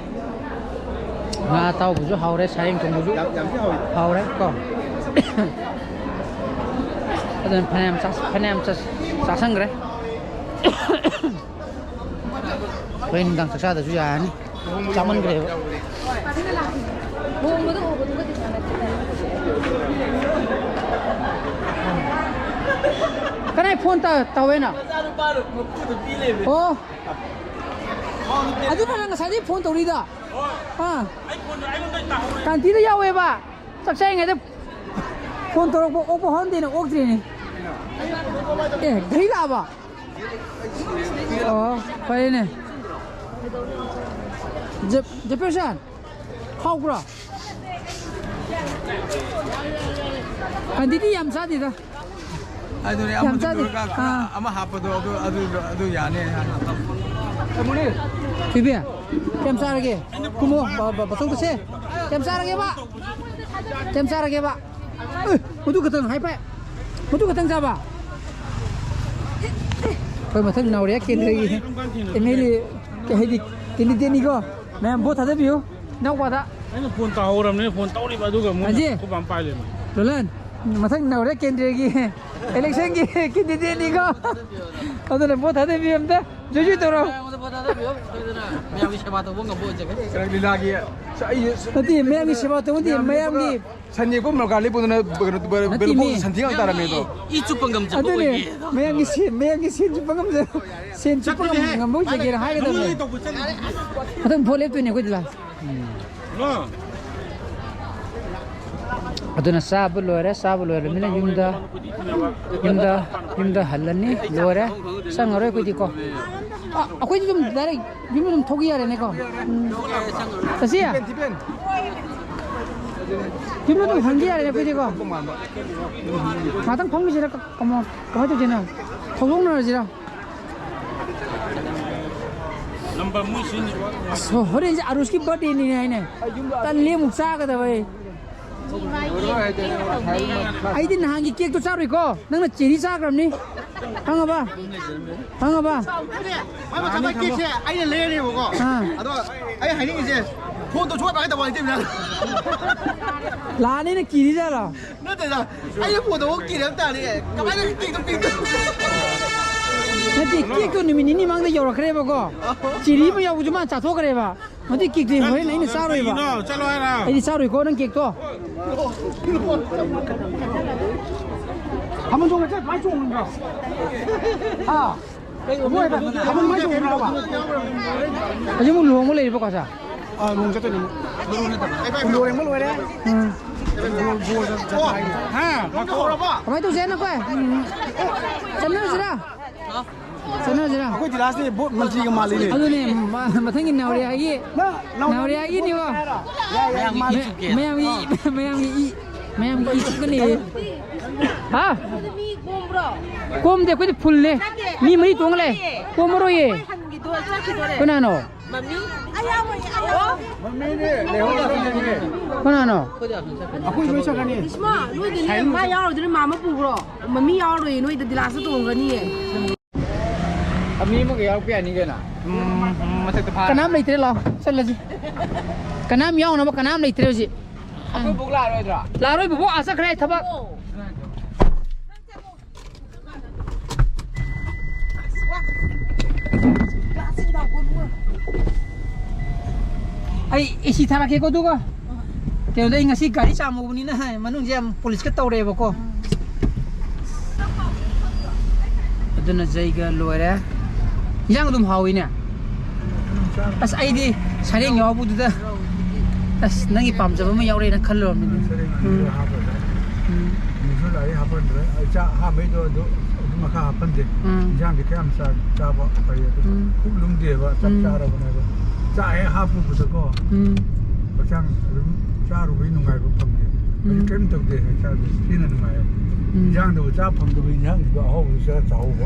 ꯉꯥ ꯑꯇꯥꯎꯕꯁꯨ ꯍꯥꯎꯔꯦ, ꯁꯥꯔꯦꯡ ꯊꯣꯡꯕꯁꯨ ꯌꯥꯝ, ꯌꯥꯝ ꯊꯤ ꯍꯥꯎꯋꯦ꯫ ꯍꯥꯎꯔꯦ ꯀꯣ꯫ ꯑꯗꯨꯅ ꯐꯅꯌꯥꯝ ꯆꯥ-, ꯐꯅꯌꯥꯝ ꯆꯥ-, ꯆꯥꯁꯟꯈ꯭ꯔꯦ꯫ ꯍꯣꯔꯦꯟ ꯅꯨꯡꯗꯥꯡ ꯆꯥꯛ ꯆꯥꯗꯁꯨ ꯌꯥꯔꯅꯤ꯫ ꯆꯥꯃꯟꯈ꯭ꯔꯦꯕ꯫ ꯀꯅꯥꯏ ꯐꯣꯟ ꯇ-, ꯇꯧꯋꯦꯅ? ꯑꯣ꯫ ꯑꯗꯨꯅ ꯅꯪ ꯉꯁꯥꯏꯗꯩ ꯐꯣꯟ ꯇꯧꯔꯤꯗꯣ? ꯑꯥ꯫ ꯀꯥꯟꯇꯤꯗ ꯌꯥꯎꯋꯦꯕ꯫ ꯆꯥꯛ ꯆꯥꯔꯤꯉꯩꯗ ꯐꯣꯟ ꯇꯧꯔꯛꯄ, ꯑꯣꯛꯄ ꯍꯧꯔꯝꯗꯦꯅ ꯑꯣꯛꯇ꯭ꯔꯤꯅꯦ꯫ ꯑꯦ, ꯘꯔꯤ ꯂꯥꯛꯑꯕ? ꯑꯣ, ꯐꯔꯦꯅꯦ꯫ ꯖꯦ-, ꯖꯦꯐꯔꯁꯟ, ꯍꯥꯎꯕ꯭ꯔꯣ? ꯀꯥꯟꯇꯤꯗꯤ ꯌꯥꯝ ꯆꯥꯗꯦꯗ꯫ ꯑꯗꯨꯅꯦ, ꯌꯥꯝ ꯑꯃꯁꯨ ꯆꯥꯗꯦ꯫ ꯂꯣꯏꯔꯒ ꯈꯔ ꯑꯥ꯫ ꯑꯃ ꯍꯥꯞꯄꯗꯣ, ꯑꯗꯨ, ꯑꯗꯨ, ꯑꯗꯨ ꯌꯥꯅꯤ꯫ ꯊꯣꯏꯕꯤ, ꯀꯌꯥꯝ ꯆꯥꯔꯒꯦ? ꯀꯨꯝꯃꯣ, ꯕ-, ꯕ-, ꯕꯥꯆꯧꯗꯁꯦ꯫ ꯀꯌꯥꯝ ꯆꯥꯔꯒꯦꯕ? ꯀꯌꯥꯝ ꯆꯥꯔꯒꯦꯕ? ꯑꯦ, ꯃꯗꯨ ꯈꯛꯇꯪ ꯍꯥꯏ ꯐꯥꯏ꯫ ꯃꯗꯨ ꯈꯛꯇꯪ ꯆꯥꯕ? ꯑꯩꯈꯣꯏ ꯃꯊꯪ ꯅꯥꯎꯔꯤꯌꯥ ꯀꯦꯟꯗ꯭ꯔꯒꯤ ꯑꯦꯝ ꯑꯦꯜ ꯑꯦ, ꯀꯩ ꯍꯥꯏꯗꯤ, ꯀꯦꯟꯗꯤꯗꯦꯠꯅꯤꯀꯣ꯫ ꯃꯌꯥꯝ ꯚꯣꯠ ꯊꯥꯗꯕꯤꯌꯨ ꯏꯅꯥꯎꯄꯥꯗ꯫ ꯑꯩꯅ ꯐꯣꯟ ꯇꯧꯍꯧꯔꯕꯅꯦ, ꯐꯣꯟ ꯇꯧꯔꯤꯕ, ꯑꯗꯨꯒ ꯃꯣꯏꯅ ꯑꯖꯤ꯫ ꯑꯩꯈꯣꯏ ꯕꯥ ꯄꯥꯏ ꯂꯩꯔꯝꯃꯦ꯫ ꯂꯣꯂꯟ, ꯃꯊꯪ ꯅꯧꯔꯦ ꯀꯦꯟꯗ꯭ꯔꯒꯤ ꯏꯂꯦꯛꯁꯟꯒꯤ ꯀꯦꯟꯗꯤꯗꯦꯠꯅꯤꯀꯣ꯫ ꯑꯗꯨꯅ ꯚꯣꯠ ꯊꯥꯗꯕꯤꯌꯨ ꯑꯝꯇ꯫ ꯖꯣꯏ ꯖꯣꯏ ꯇꯧꯔꯣ꯫ ꯃꯌꯥꯝꯒꯤ ꯁꯦꯕꯥ ꯇꯧꯕ ꯉꯝꯕ ꯑꯣꯏꯖꯒꯦ꯫ ꯀꯩꯅꯣ ꯂꯤꯂꯥꯒꯤ ꯑꯩ ꯅꯠꯇꯦ, ꯃꯌꯥꯝꯒꯤ ꯁꯦꯕꯥ ꯇꯧꯕ ꯅꯠꯇꯦ, ꯃꯌꯥꯝꯒꯤ ꯃꯌꯥꯝꯒꯤ ꯁꯟ ꯌꯦꯛꯄ ꯃꯔꯀꯥ ꯂꯦꯞꯄꯗꯨꯅ ꯀꯩꯅꯣ, ꯅꯠꯇꯦ, ꯕꯦꯂꯨꯀꯣꯟ ꯃꯤ꯫ ꯁꯟꯊꯤ ꯉꯥꯛ ꯇꯥꯔꯝꯃꯦ ꯑꯗꯣ꯫ ꯏ ꯆꯨꯞꯄ ꯉꯝꯖꯕ ꯑꯗꯨꯅꯦ, ꯑꯣꯏꯒꯦ꯫ ꯃꯌꯥꯝꯒꯤ ꯁꯦ-, ꯃꯌꯥꯝꯒꯤ ꯁꯦꯟ ꯆꯨꯞꯄ ꯉꯝꯖ-, ꯁꯦꯟ ꯆꯨꯞꯄ ꯉꯝ-, ꯉꯝꯕ ꯑꯣꯏꯖꯒꯦꯅ ꯍꯥꯏꯒꯗꯕꯅꯦ꯫ ꯃꯊꯪ ꯚꯣꯠ ꯂꯦꯞꯇꯣꯏꯅꯦ ꯑꯩꯈꯣꯏꯗꯤ ꯂꯥ꯫ ꯑꯗꯨꯅ ꯆꯥꯕ ꯂꯣꯏꯔꯦ, ꯆꯥꯕ ꯂꯣꯏꯔꯕꯅꯤꯅ ꯌꯨꯝꯗ, ꯌꯨꯝꯗ, ꯌꯨꯝꯗ ꯍꯜꯂꯅꯤ, ꯂꯣꯏꯔꯦ, ꯆꯪꯉꯔꯣꯏ ꯑꯩꯈꯣꯏꯗꯤꯀꯣ꯫ ꯑ, ꯑꯩꯈꯣꯏꯗꯤ ꯑꯗꯨꯝ direct ꯌꯨꯝ ꯑꯗꯨꯝ ꯊꯣꯛꯈꯤ ꯌꯥꯔꯦꯅꯦꯀꯣ꯫ ꯎꯝ꯫ ꯆꯠꯁꯤ? ꯊꯤꯄꯦꯟ, ꯊꯤꯄꯦꯟ꯫ ꯌꯨꯝ ꯑꯗꯨꯝ ꯍꯟꯈꯤ ꯌꯥꯔꯦꯅꯦ ꯑꯩꯈꯣꯏꯗꯤꯀꯣ꯫ ꯉꯥꯛꯇꯪ ꯐꯝꯈꯤꯁꯤꯔ, ꯀ-, ꯀꯃꯥ-, ꯀꯃꯥꯏꯅ ꯇꯧꯁꯤꯅꯣ? ꯊꯧꯗꯣꯛꯅꯔꯁꯤꯔ? ꯅꯝꯕꯔ ꯃꯣꯏ ꯁꯤꯖꯤꯟꯅꯕ꯫ ꯑꯁ, ꯍꯣ-, ꯍꯣꯔꯦꯟꯁꯦ ꯑꯔꯨꯁꯀꯤ birthday ꯅꯤꯅꯦ ꯍꯥꯏꯅꯦ꯫ ꯇꯜꯂꯦ, ꯑꯃꯨꯛ ꯆꯥꯒꯗꯕ ꯑꯩ꯫ ꯑꯩꯗꯤ ꯅꯍꯥꯟꯒꯤ cake ꯇꯣ ꯆꯥꯔꯣꯏꯀꯣ꯫ ꯅꯪꯅ cherry ꯆꯥꯈ꯭ꯔꯕꯅꯤ꯫ ꯈꯪꯉꯕ? ꯈꯪꯉꯕ? ꯃꯥꯏ ꯃꯆꯥ ꯃꯥꯏ cake ꯁꯦ ꯑꯩꯅ ꯂꯩꯔꯅꯦꯕꯀꯣ꯫ ꯑꯥ꯫ ꯑꯗꯣ ꯑꯩ ꯍꯥꯏꯅꯤꯡꯉꯤꯁꯦ, ꯐꯣꯟ ꯇꯧꯊꯣꯛꯑ ꯀꯃꯥꯏꯅ ꯇꯧꯕ ꯍꯥꯏꯗꯣꯏꯅꯣ? ꯂꯥꯟꯅꯦꯅ ꯀꯤꯔꯤ ꯖꯥꯠꯂꯣ? ꯅꯠꯇꯦꯗ, ꯑꯩꯅ ꯐꯣꯟ ꯇꯧꯕ ꯀꯤꯔꯦ ꯍꯥꯏꯕ ꯇꯥꯔꯦ꯫ ꯀꯃꯥꯏꯅ cake ꯇꯣ ꯄꯤꯛꯇꯣ? ꯅꯠꯇꯦ, cake ꯇꯣ ꯅꯨꯃꯤꯠ ꯅꯤꯅꯤ ꯃꯃꯥꯡꯗ ꯌꯧꯔꯛꯈ꯭ꯔꯦꯕꯀꯣ꯫ cherry ꯑꯃ ꯌꯧꯕꯁꯨ ꯃꯥ ꯆꯥꯊꯣꯛꯈ꯭ꯔꯦꯕ꯫ ꯃꯗꯨꯏ cake ꯇꯨ ꯍꯣꯔꯦꯟ ꯑꯩꯅ ꯆꯥꯔꯣꯏꯕ꯫ ꯀꯩꯒꯤꯅꯣ? ꯆꯠꯂꯣ ꯍꯥꯏꯔ? ꯑꯩꯗꯤ ꯆꯥꯔꯣꯏꯀꯣ ꯅꯪ cake ꯇꯣ꯫ ꯊꯥꯕꯜ ꯆꯣꯡꯕ ꯆꯠ-, ꯃꯥꯏ ꯆꯣꯡꯉꯝꯗ꯭ꯔꯣ? ꯍꯥ? ꯊꯥꯕꯜ ꯃꯥꯏ ꯆꯣꯡꯉꯝꯗ꯭ꯔꯣꯕ? ꯍꯧꯖꯤꯛ ꯑꯃꯨꯛ ꯂꯨꯍꯣꯡꯕ ꯂꯩꯔꯤꯕꯀꯣ, ꯁꯥ? ꯑꯥ, ꯂꯨꯍꯣꯡ ꯆꯠꯇꯣꯏꯅꯤ ꯑꯃꯨꯛ꯫ ꯂꯨꯍꯣꯡꯕ ꯂꯣꯏꯔꯦ꯫ ꯎꯝ꯫ ꯕꯣꯔ, ꯕꯣꯔ ꯆꯠ-, ꯆꯠꯄ ꯍꯥꯏꯅꯤ꯫ ꯍꯥ? ꯀꯃꯥꯏꯅ ꯇꯧꯁꯦ ꯍꯥꯏꯅꯣ ꯑꯩꯈꯣꯏ? ꯎꯝ꯫ ꯆꯠꯅꯔꯁꯤꯔꯥ? ꯆꯠꯅꯁꯤꯔꯥ? ꯑꯩꯈꯣꯏ ꯗꯤꯂꯥꯁꯇꯤ ꯚꯣꯠ ꯃꯟꯇ꯭ꯔꯤꯒ ꯃꯥꯜꯂꯤꯅꯦ꯫ ꯑꯗꯨꯅꯦ, ꯃ-, ꯃꯊꯪꯒꯤ ꯅꯥꯎꯔꯤꯌꯥꯒꯤ, ꯅꯪ, ꯅꯪ ꯅꯥꯎꯔꯤꯌꯥꯒꯤꯅꯤꯀꯣ꯫ ꯌꯥꯏ, ꯌꯥꯏ, ꯃꯥꯜꯂꯤ꯫ ꯃꯌꯥꯝꯒꯤ ꯏ ꯆꯨꯞꯀꯦ꯫ ꯃꯌꯥꯝꯒꯤ ꯏ, ꯃꯌꯥꯝꯒꯤ ꯏ ꯆꯨꯞꯀꯅꯤ꯫ ꯍꯥ? ꯃꯤ ꯀꯣꯝꯕ꯭ꯔꯣ? ꯀꯣꯝꯗꯦ, ꯑꯩꯈꯣꯏꯗꯤ ꯐꯨꯜꯅꯦ꯫ ꯅꯠꯇꯦ, ꯃꯤ ꯃꯔꯤ ꯇꯣꯡ ꯂꯩ꯫ ꯀꯣꯝꯕ꯭ꯔꯣ? ꯀꯣꯝꯃꯔꯣꯏꯌꯦ꯫ ꯍꯟꯈꯤꯗꯣ ꯆꯠꯈꯤꯗꯣꯔꯦ꯫ ꯀꯅꯥꯅꯣ? ꯃꯃꯤ? ꯑꯩ ꯌꯥꯎꯔꯣꯏ, ꯑꯩ ꯌꯥꯎꯔꯣꯏ꯫ ꯃꯃꯤꯅꯦ, ꯂꯩꯍꯧꯔꯗꯕꯅꯤꯅꯦ꯫ ꯀꯅꯥꯅꯣ? ꯑꯩꯈꯣꯏ ꯂꯣꯏ ꯆꯠꯈ꯭ꯔꯅꯤ꯫ ꯏꯁꯃꯥ, ꯅꯣꯏꯗꯅꯦ ꯃꯥ ꯌꯥꯎꯔꯣꯏꯗꯣꯏꯅꯦ, ꯃꯥ ꯑꯃ ꯄꯨꯈ꯭ꯔꯣ꯫ ꯃꯃꯤ ꯌꯥꯎꯔꯣꯏꯌꯦ, ꯅꯣꯏꯗ ꯗꯤꯂꯥꯁꯇ ꯇꯣꯡꯒꯅꯤꯌꯦ꯫ ꯃꯤ ꯑꯃꯒ ꯌꯥꯎꯔꯛꯄ ꯌꯥꯅꯤ ꯀꯩꯅꯣ꯫ ꯎꯝ, ꯃꯊꯛꯇ ꯐꯥꯔ꯫ ꯀꯅꯥꯝ ꯂꯩꯇ꯭ꯔꯦ, ꯂꯥꯛꯑꯣ ꯆꯠꯂꯁꯤ꯫ ꯀꯅꯥꯝ ꯌꯥꯎꯅꯕ ꯀꯅꯥꯝ ꯂꯩꯇ꯭ꯔꯦ ꯍꯧꯖꯤꯛ꯫ ꯑꯩꯈꯣꯏ ꯕꯣꯛ ꯂꯥꯛꯑꯔꯣꯏꯗ꯭ꯔꯣ? ꯂꯥꯛꯑꯔꯣꯏ ꯕꯣꯕꯣꯛ, ꯑꯥ ꯆꯠꯈ꯭ꯔꯦ ꯊꯕꯛ꯫ ꯑꯩ ꯑꯦ ꯁꯤ ꯊꯥꯔꯛꯀꯦꯀꯣ ꯑꯗꯨꯒ꯫ ꯀꯩꯅꯣꯗ ꯑꯩ ꯉꯁꯤ ꯒꯥꯔꯤ ꯆꯥꯝꯃꯨꯕꯅꯤꯅ ꯃꯅꯨꯡꯁꯦ ꯌꯥꯝ ꯄꯨꯂꯤꯁꯀ ꯇꯧꯔꯦꯕꯀꯣ꯫ ꯑꯗꯨꯅ ꯖꯩꯒ ꯂꯣꯏꯔꯦ꯫ ꯏꯟꯖꯥꯡ ꯑꯗꯨꯝ ꯍꯥꯎꯋꯤꯅꯦ꯫ ꯑꯁ ꯑꯩꯗꯤ ꯁꯔꯦꯡ ꯌꯥꯎꯕꯗꯨꯗ ꯑꯁ ꯅꯪꯒꯤ ꯄꯥꯝꯖꯕ ꯑꯃ ꯌꯥꯎꯔꯦꯅ ꯈꯜꯂꯨꯔꯕꯅꯤꯅꯦ꯫ ꯎꯝ꯫ ꯎꯝ꯫ ꯃꯨꯁꯨ ꯂꯥꯔꯤ ꯍꯥꯞꯄꯟꯗ꯭ꯔꯦ꯫ ꯑꯩ ꯆꯥꯛ ꯑꯍꯥꯟꯕꯩꯗꯣ ꯑꯗꯨ ꯑꯗꯨ ꯃꯈꯥ ꯍꯥꯞꯄꯟꯗꯦ꯫ ꯎꯝ꯫ ꯏꯟꯖꯥꯡꯗꯤ ꯈꯔ ꯌꯥꯝ ꯆꯥ-, ꯆꯥꯕ ꯐꯩ ꯑꯗꯨ ꯎꯝ꯫ ꯄꯨꯛ ꯂꯨꯝꯗꯦꯕ ꯆꯞ ꯎꯝ꯫ ꯆꯥꯔꯕꯅꯦꯕ꯫ ꯆꯥꯛ ꯍꯦꯛ ꯍꯥꯞꯄꯨꯕꯗꯀꯣ ꯎꯝ꯫ ꯍꯛꯆꯥꯡ ꯑꯗꯨꯝ ꯆꯥꯔꯨꯕꯒꯤ ꯅꯨꯡꯉꯥꯏꯕ ꯐꯪꯗꯦ꯫ ꯍꯧꯖꯤꯛ ꯎꯝ꯫ ꯀꯔꯤꯝ ꯇꯧꯗꯦ ꯍꯛꯆꯥꯡꯁꯦ ꯊꯤꯅ ꯅꯨꯡꯉꯥꯏꯌꯦ꯫ ꯎꯝ꯫ ꯏꯟꯖꯥꯡꯗꯨꯕꯨ ꯆꯥ ꯐꯪꯗꯕ ꯏꯟꯖꯥꯡꯗꯨꯗ ꯑꯍꯥꯎꯕꯗꯨ ꯆꯥ ꯆꯥꯍꯧꯕ꯫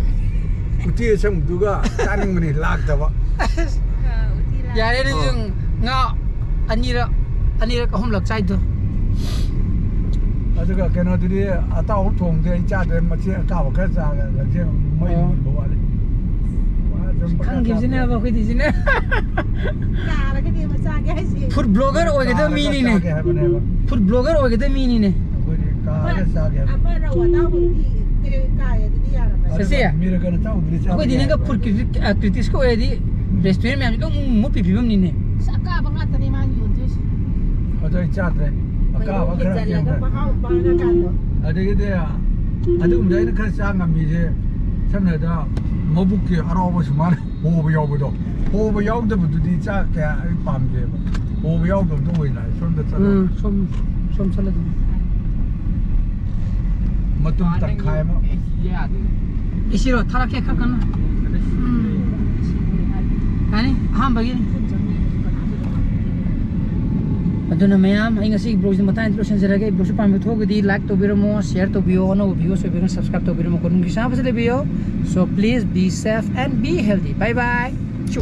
ꯎꯇꯤ ꯑꯁꯪꯕꯗꯨꯒ ꯆꯥꯅꯤꯡꯕꯅꯤ ꯂꯥꯛꯇꯕ꯫ ꯌꯥꯔꯦ ꯅꯪꯁꯨ ꯑꯣ꯫ ꯉꯥ ꯑꯅꯤꯔꯛ ꯑꯅꯤꯔꯛ ꯑꯍꯨꯝꯂꯛ ꯆꯥꯏꯗꯣ꯫ ꯑꯗꯨꯒ ꯀꯩꯅꯣꯗꯨꯗꯤ ꯑꯇꯥꯎꯕ ꯊꯣꯡꯗꯦ ꯑꯩ ꯆꯥꯗ꯭ꯔꯦ ꯃꯆꯦ ꯑꯀꯥꯕ ꯈꯔ ꯆꯥꯔꯒ ꯂꯝꯖꯦꯜ ꯃꯩ ꯑꯣ꯫ ꯃꯨꯟꯕ ꯋꯥꯠꯂꯤ꯫ ꯋꯥ ꯁꯨꯝ ꯄꯪꯆꯥ ꯈꯪꯈꯤꯕꯁꯤꯅꯦꯕ ꯆꯥꯕ꯫ ꯑꯩꯈꯣꯏꯗꯤ ꯁꯤꯅ꯫ ꯀꯥꯔꯒꯗꯤ ꯑꯃ ꯆꯥꯒꯦ ꯍꯥꯏꯁꯤ꯫ ꯐꯨꯗ ꯕ꯭ꯂꯣꯒꯔ ꯑꯣꯏꯒꯗꯕ ꯀꯥꯔꯒ ꯃꯤꯅꯤꯅꯦ꯫ ꯆꯥꯒꯦ ꯍꯥꯏꯕꯅꯦꯕ꯫ ꯐꯨꯗ ꯕ꯭ꯂꯣꯒꯔ ꯑꯣꯏꯒꯗꯕ ꯃꯤꯅꯤꯅꯦ꯫ ꯑꯩꯈꯣꯏꯗꯤ ꯀꯥꯔꯒ ꯆꯥꯒꯦ ꯍꯥꯏꯕ꯫ ꯑꯃ ꯔꯧ ꯑꯇꯥꯎꯕꯗꯨꯗꯤ ꯀꯥꯏ ꯑꯗꯨꯗꯤ ꯌꯥꯔꯝꯃꯅꯤ꯫ ꯆꯦꯆꯦ, ꯃꯤꯔꯒꯅ ꯆꯥꯎꯗ꯭ꯔꯤ ꯆꯥꯕ ꯑꯩꯈꯣꯏꯗꯤ ꯅꯪꯒ ꯌꯥꯏ꯫ ꯐꯨꯗ ꯀ꯭ꯔꯤꯇꯤꯛ-, ꯑ, ꯀ꯭ꯔꯤꯇꯤꯛꯁꯀ ꯑꯣꯏꯔꯗꯤ ꯔꯦꯁꯇꯨꯔꯦꯟ ꯃꯌꯥꯝꯁꯤ ꯂꯣꯏ ꯃꯨꯠꯄꯤ ꯐꯤꯕꯝꯅꯤꯅꯦ꯫ ꯑꯁ, ꯑꯀꯥꯕ ꯉꯥꯛꯇꯅꯦ ꯃꯥꯅ ꯌꯣꯟꯗꯣꯏꯁꯦ꯫ ꯑꯗꯣ ꯑꯩ ꯆꯥꯗ꯭ꯔꯦ꯫ ꯑꯀꯥꯕ ꯃꯩꯔꯣꯡꯒꯤ ꯈꯔ ꯆꯜꯂꯒ ꯀꯦꯝꯕ꯭ꯔꯥ? ꯃꯍꯥꯎ ꯄꯥꯡꯉꯀꯥꯟꯗꯣ꯫ ꯑꯗꯒꯤꯗꯤ ꯑꯗꯨꯒꯨꯝꯕꯗ ꯑꯩꯅ ꯈꯔ ꯆꯥ ꯉꯝꯃꯤꯁꯦ, ꯁꯝꯅ ꯍꯥꯏꯔꯕꯗ ꯃꯕꯨꯛꯀꯤ ꯑꯔꯥꯎꯕ ꯁꯨꯃꯥꯏꯅ ꯍꯣꯕ ꯌꯥꯎꯕꯗꯣ꯫ ꯍꯣꯕ ꯌꯥꯎꯗꯕꯗꯨꯗꯤ ꯆꯥ ꯀꯌꯥ ꯑꯩ ꯄꯥꯝꯗꯦꯕ꯫ ꯍꯣꯕ ꯌꯥꯎꯗꯕꯗꯣ ꯑꯣꯏꯅ ꯍꯥꯏ ꯁꯣꯝꯗ ꯆꯠꯂꯒ꯫ ꯎꯝ, ꯁꯣꯝ, ꯁꯣꯝ ꯆꯠꯂꯗꯤ꯫ ꯃꯇꯨꯝ ꯇꯪꯈꯥꯏ ꯑꯃ꯫ ꯏꯁꯤꯔꯣ? ꯊꯥꯔꯛꯀꯦ ꯈꯔ ꯀꯟꯅ꯫ ꯎꯝ꯫ ꯌꯥꯅꯤ, ꯑꯍꯥꯟꯕꯒꯤꯅꯤ꯫ ꯑꯗꯨꯅ ꯃꯌꯥꯝ, ꯑꯩ ꯉꯁꯤꯒꯤ ꯕ꯭ꯂꯣꯒꯁꯤ ꯃꯇꯥꯡꯗ ꯂꯣꯏꯁꯤꯟꯖꯔꯒꯦ꯫ ꯕ꯭ꯂꯣꯒꯁꯤ ꯄꯥꯝꯕ ꯊꯣꯛꯑꯒꯗꯤ like ꯇꯧꯕꯤꯔꯝꯃꯣ, share ꯇꯧꯕꯤꯌꯣ, ꯑꯅꯧꯕ viewers ꯑꯣꯏꯕꯤꯔꯒꯅ subscribe ꯇꯧꯕꯤꯔꯝꯃꯣ, ꯀꯣꯅꯨꯡꯒꯤ ꯁꯥ ꯐꯖ ꯂꯩꯕꯤꯌꯣ꯫ So please be safe and be healthy. Bye bye. ꯆꯨ꯫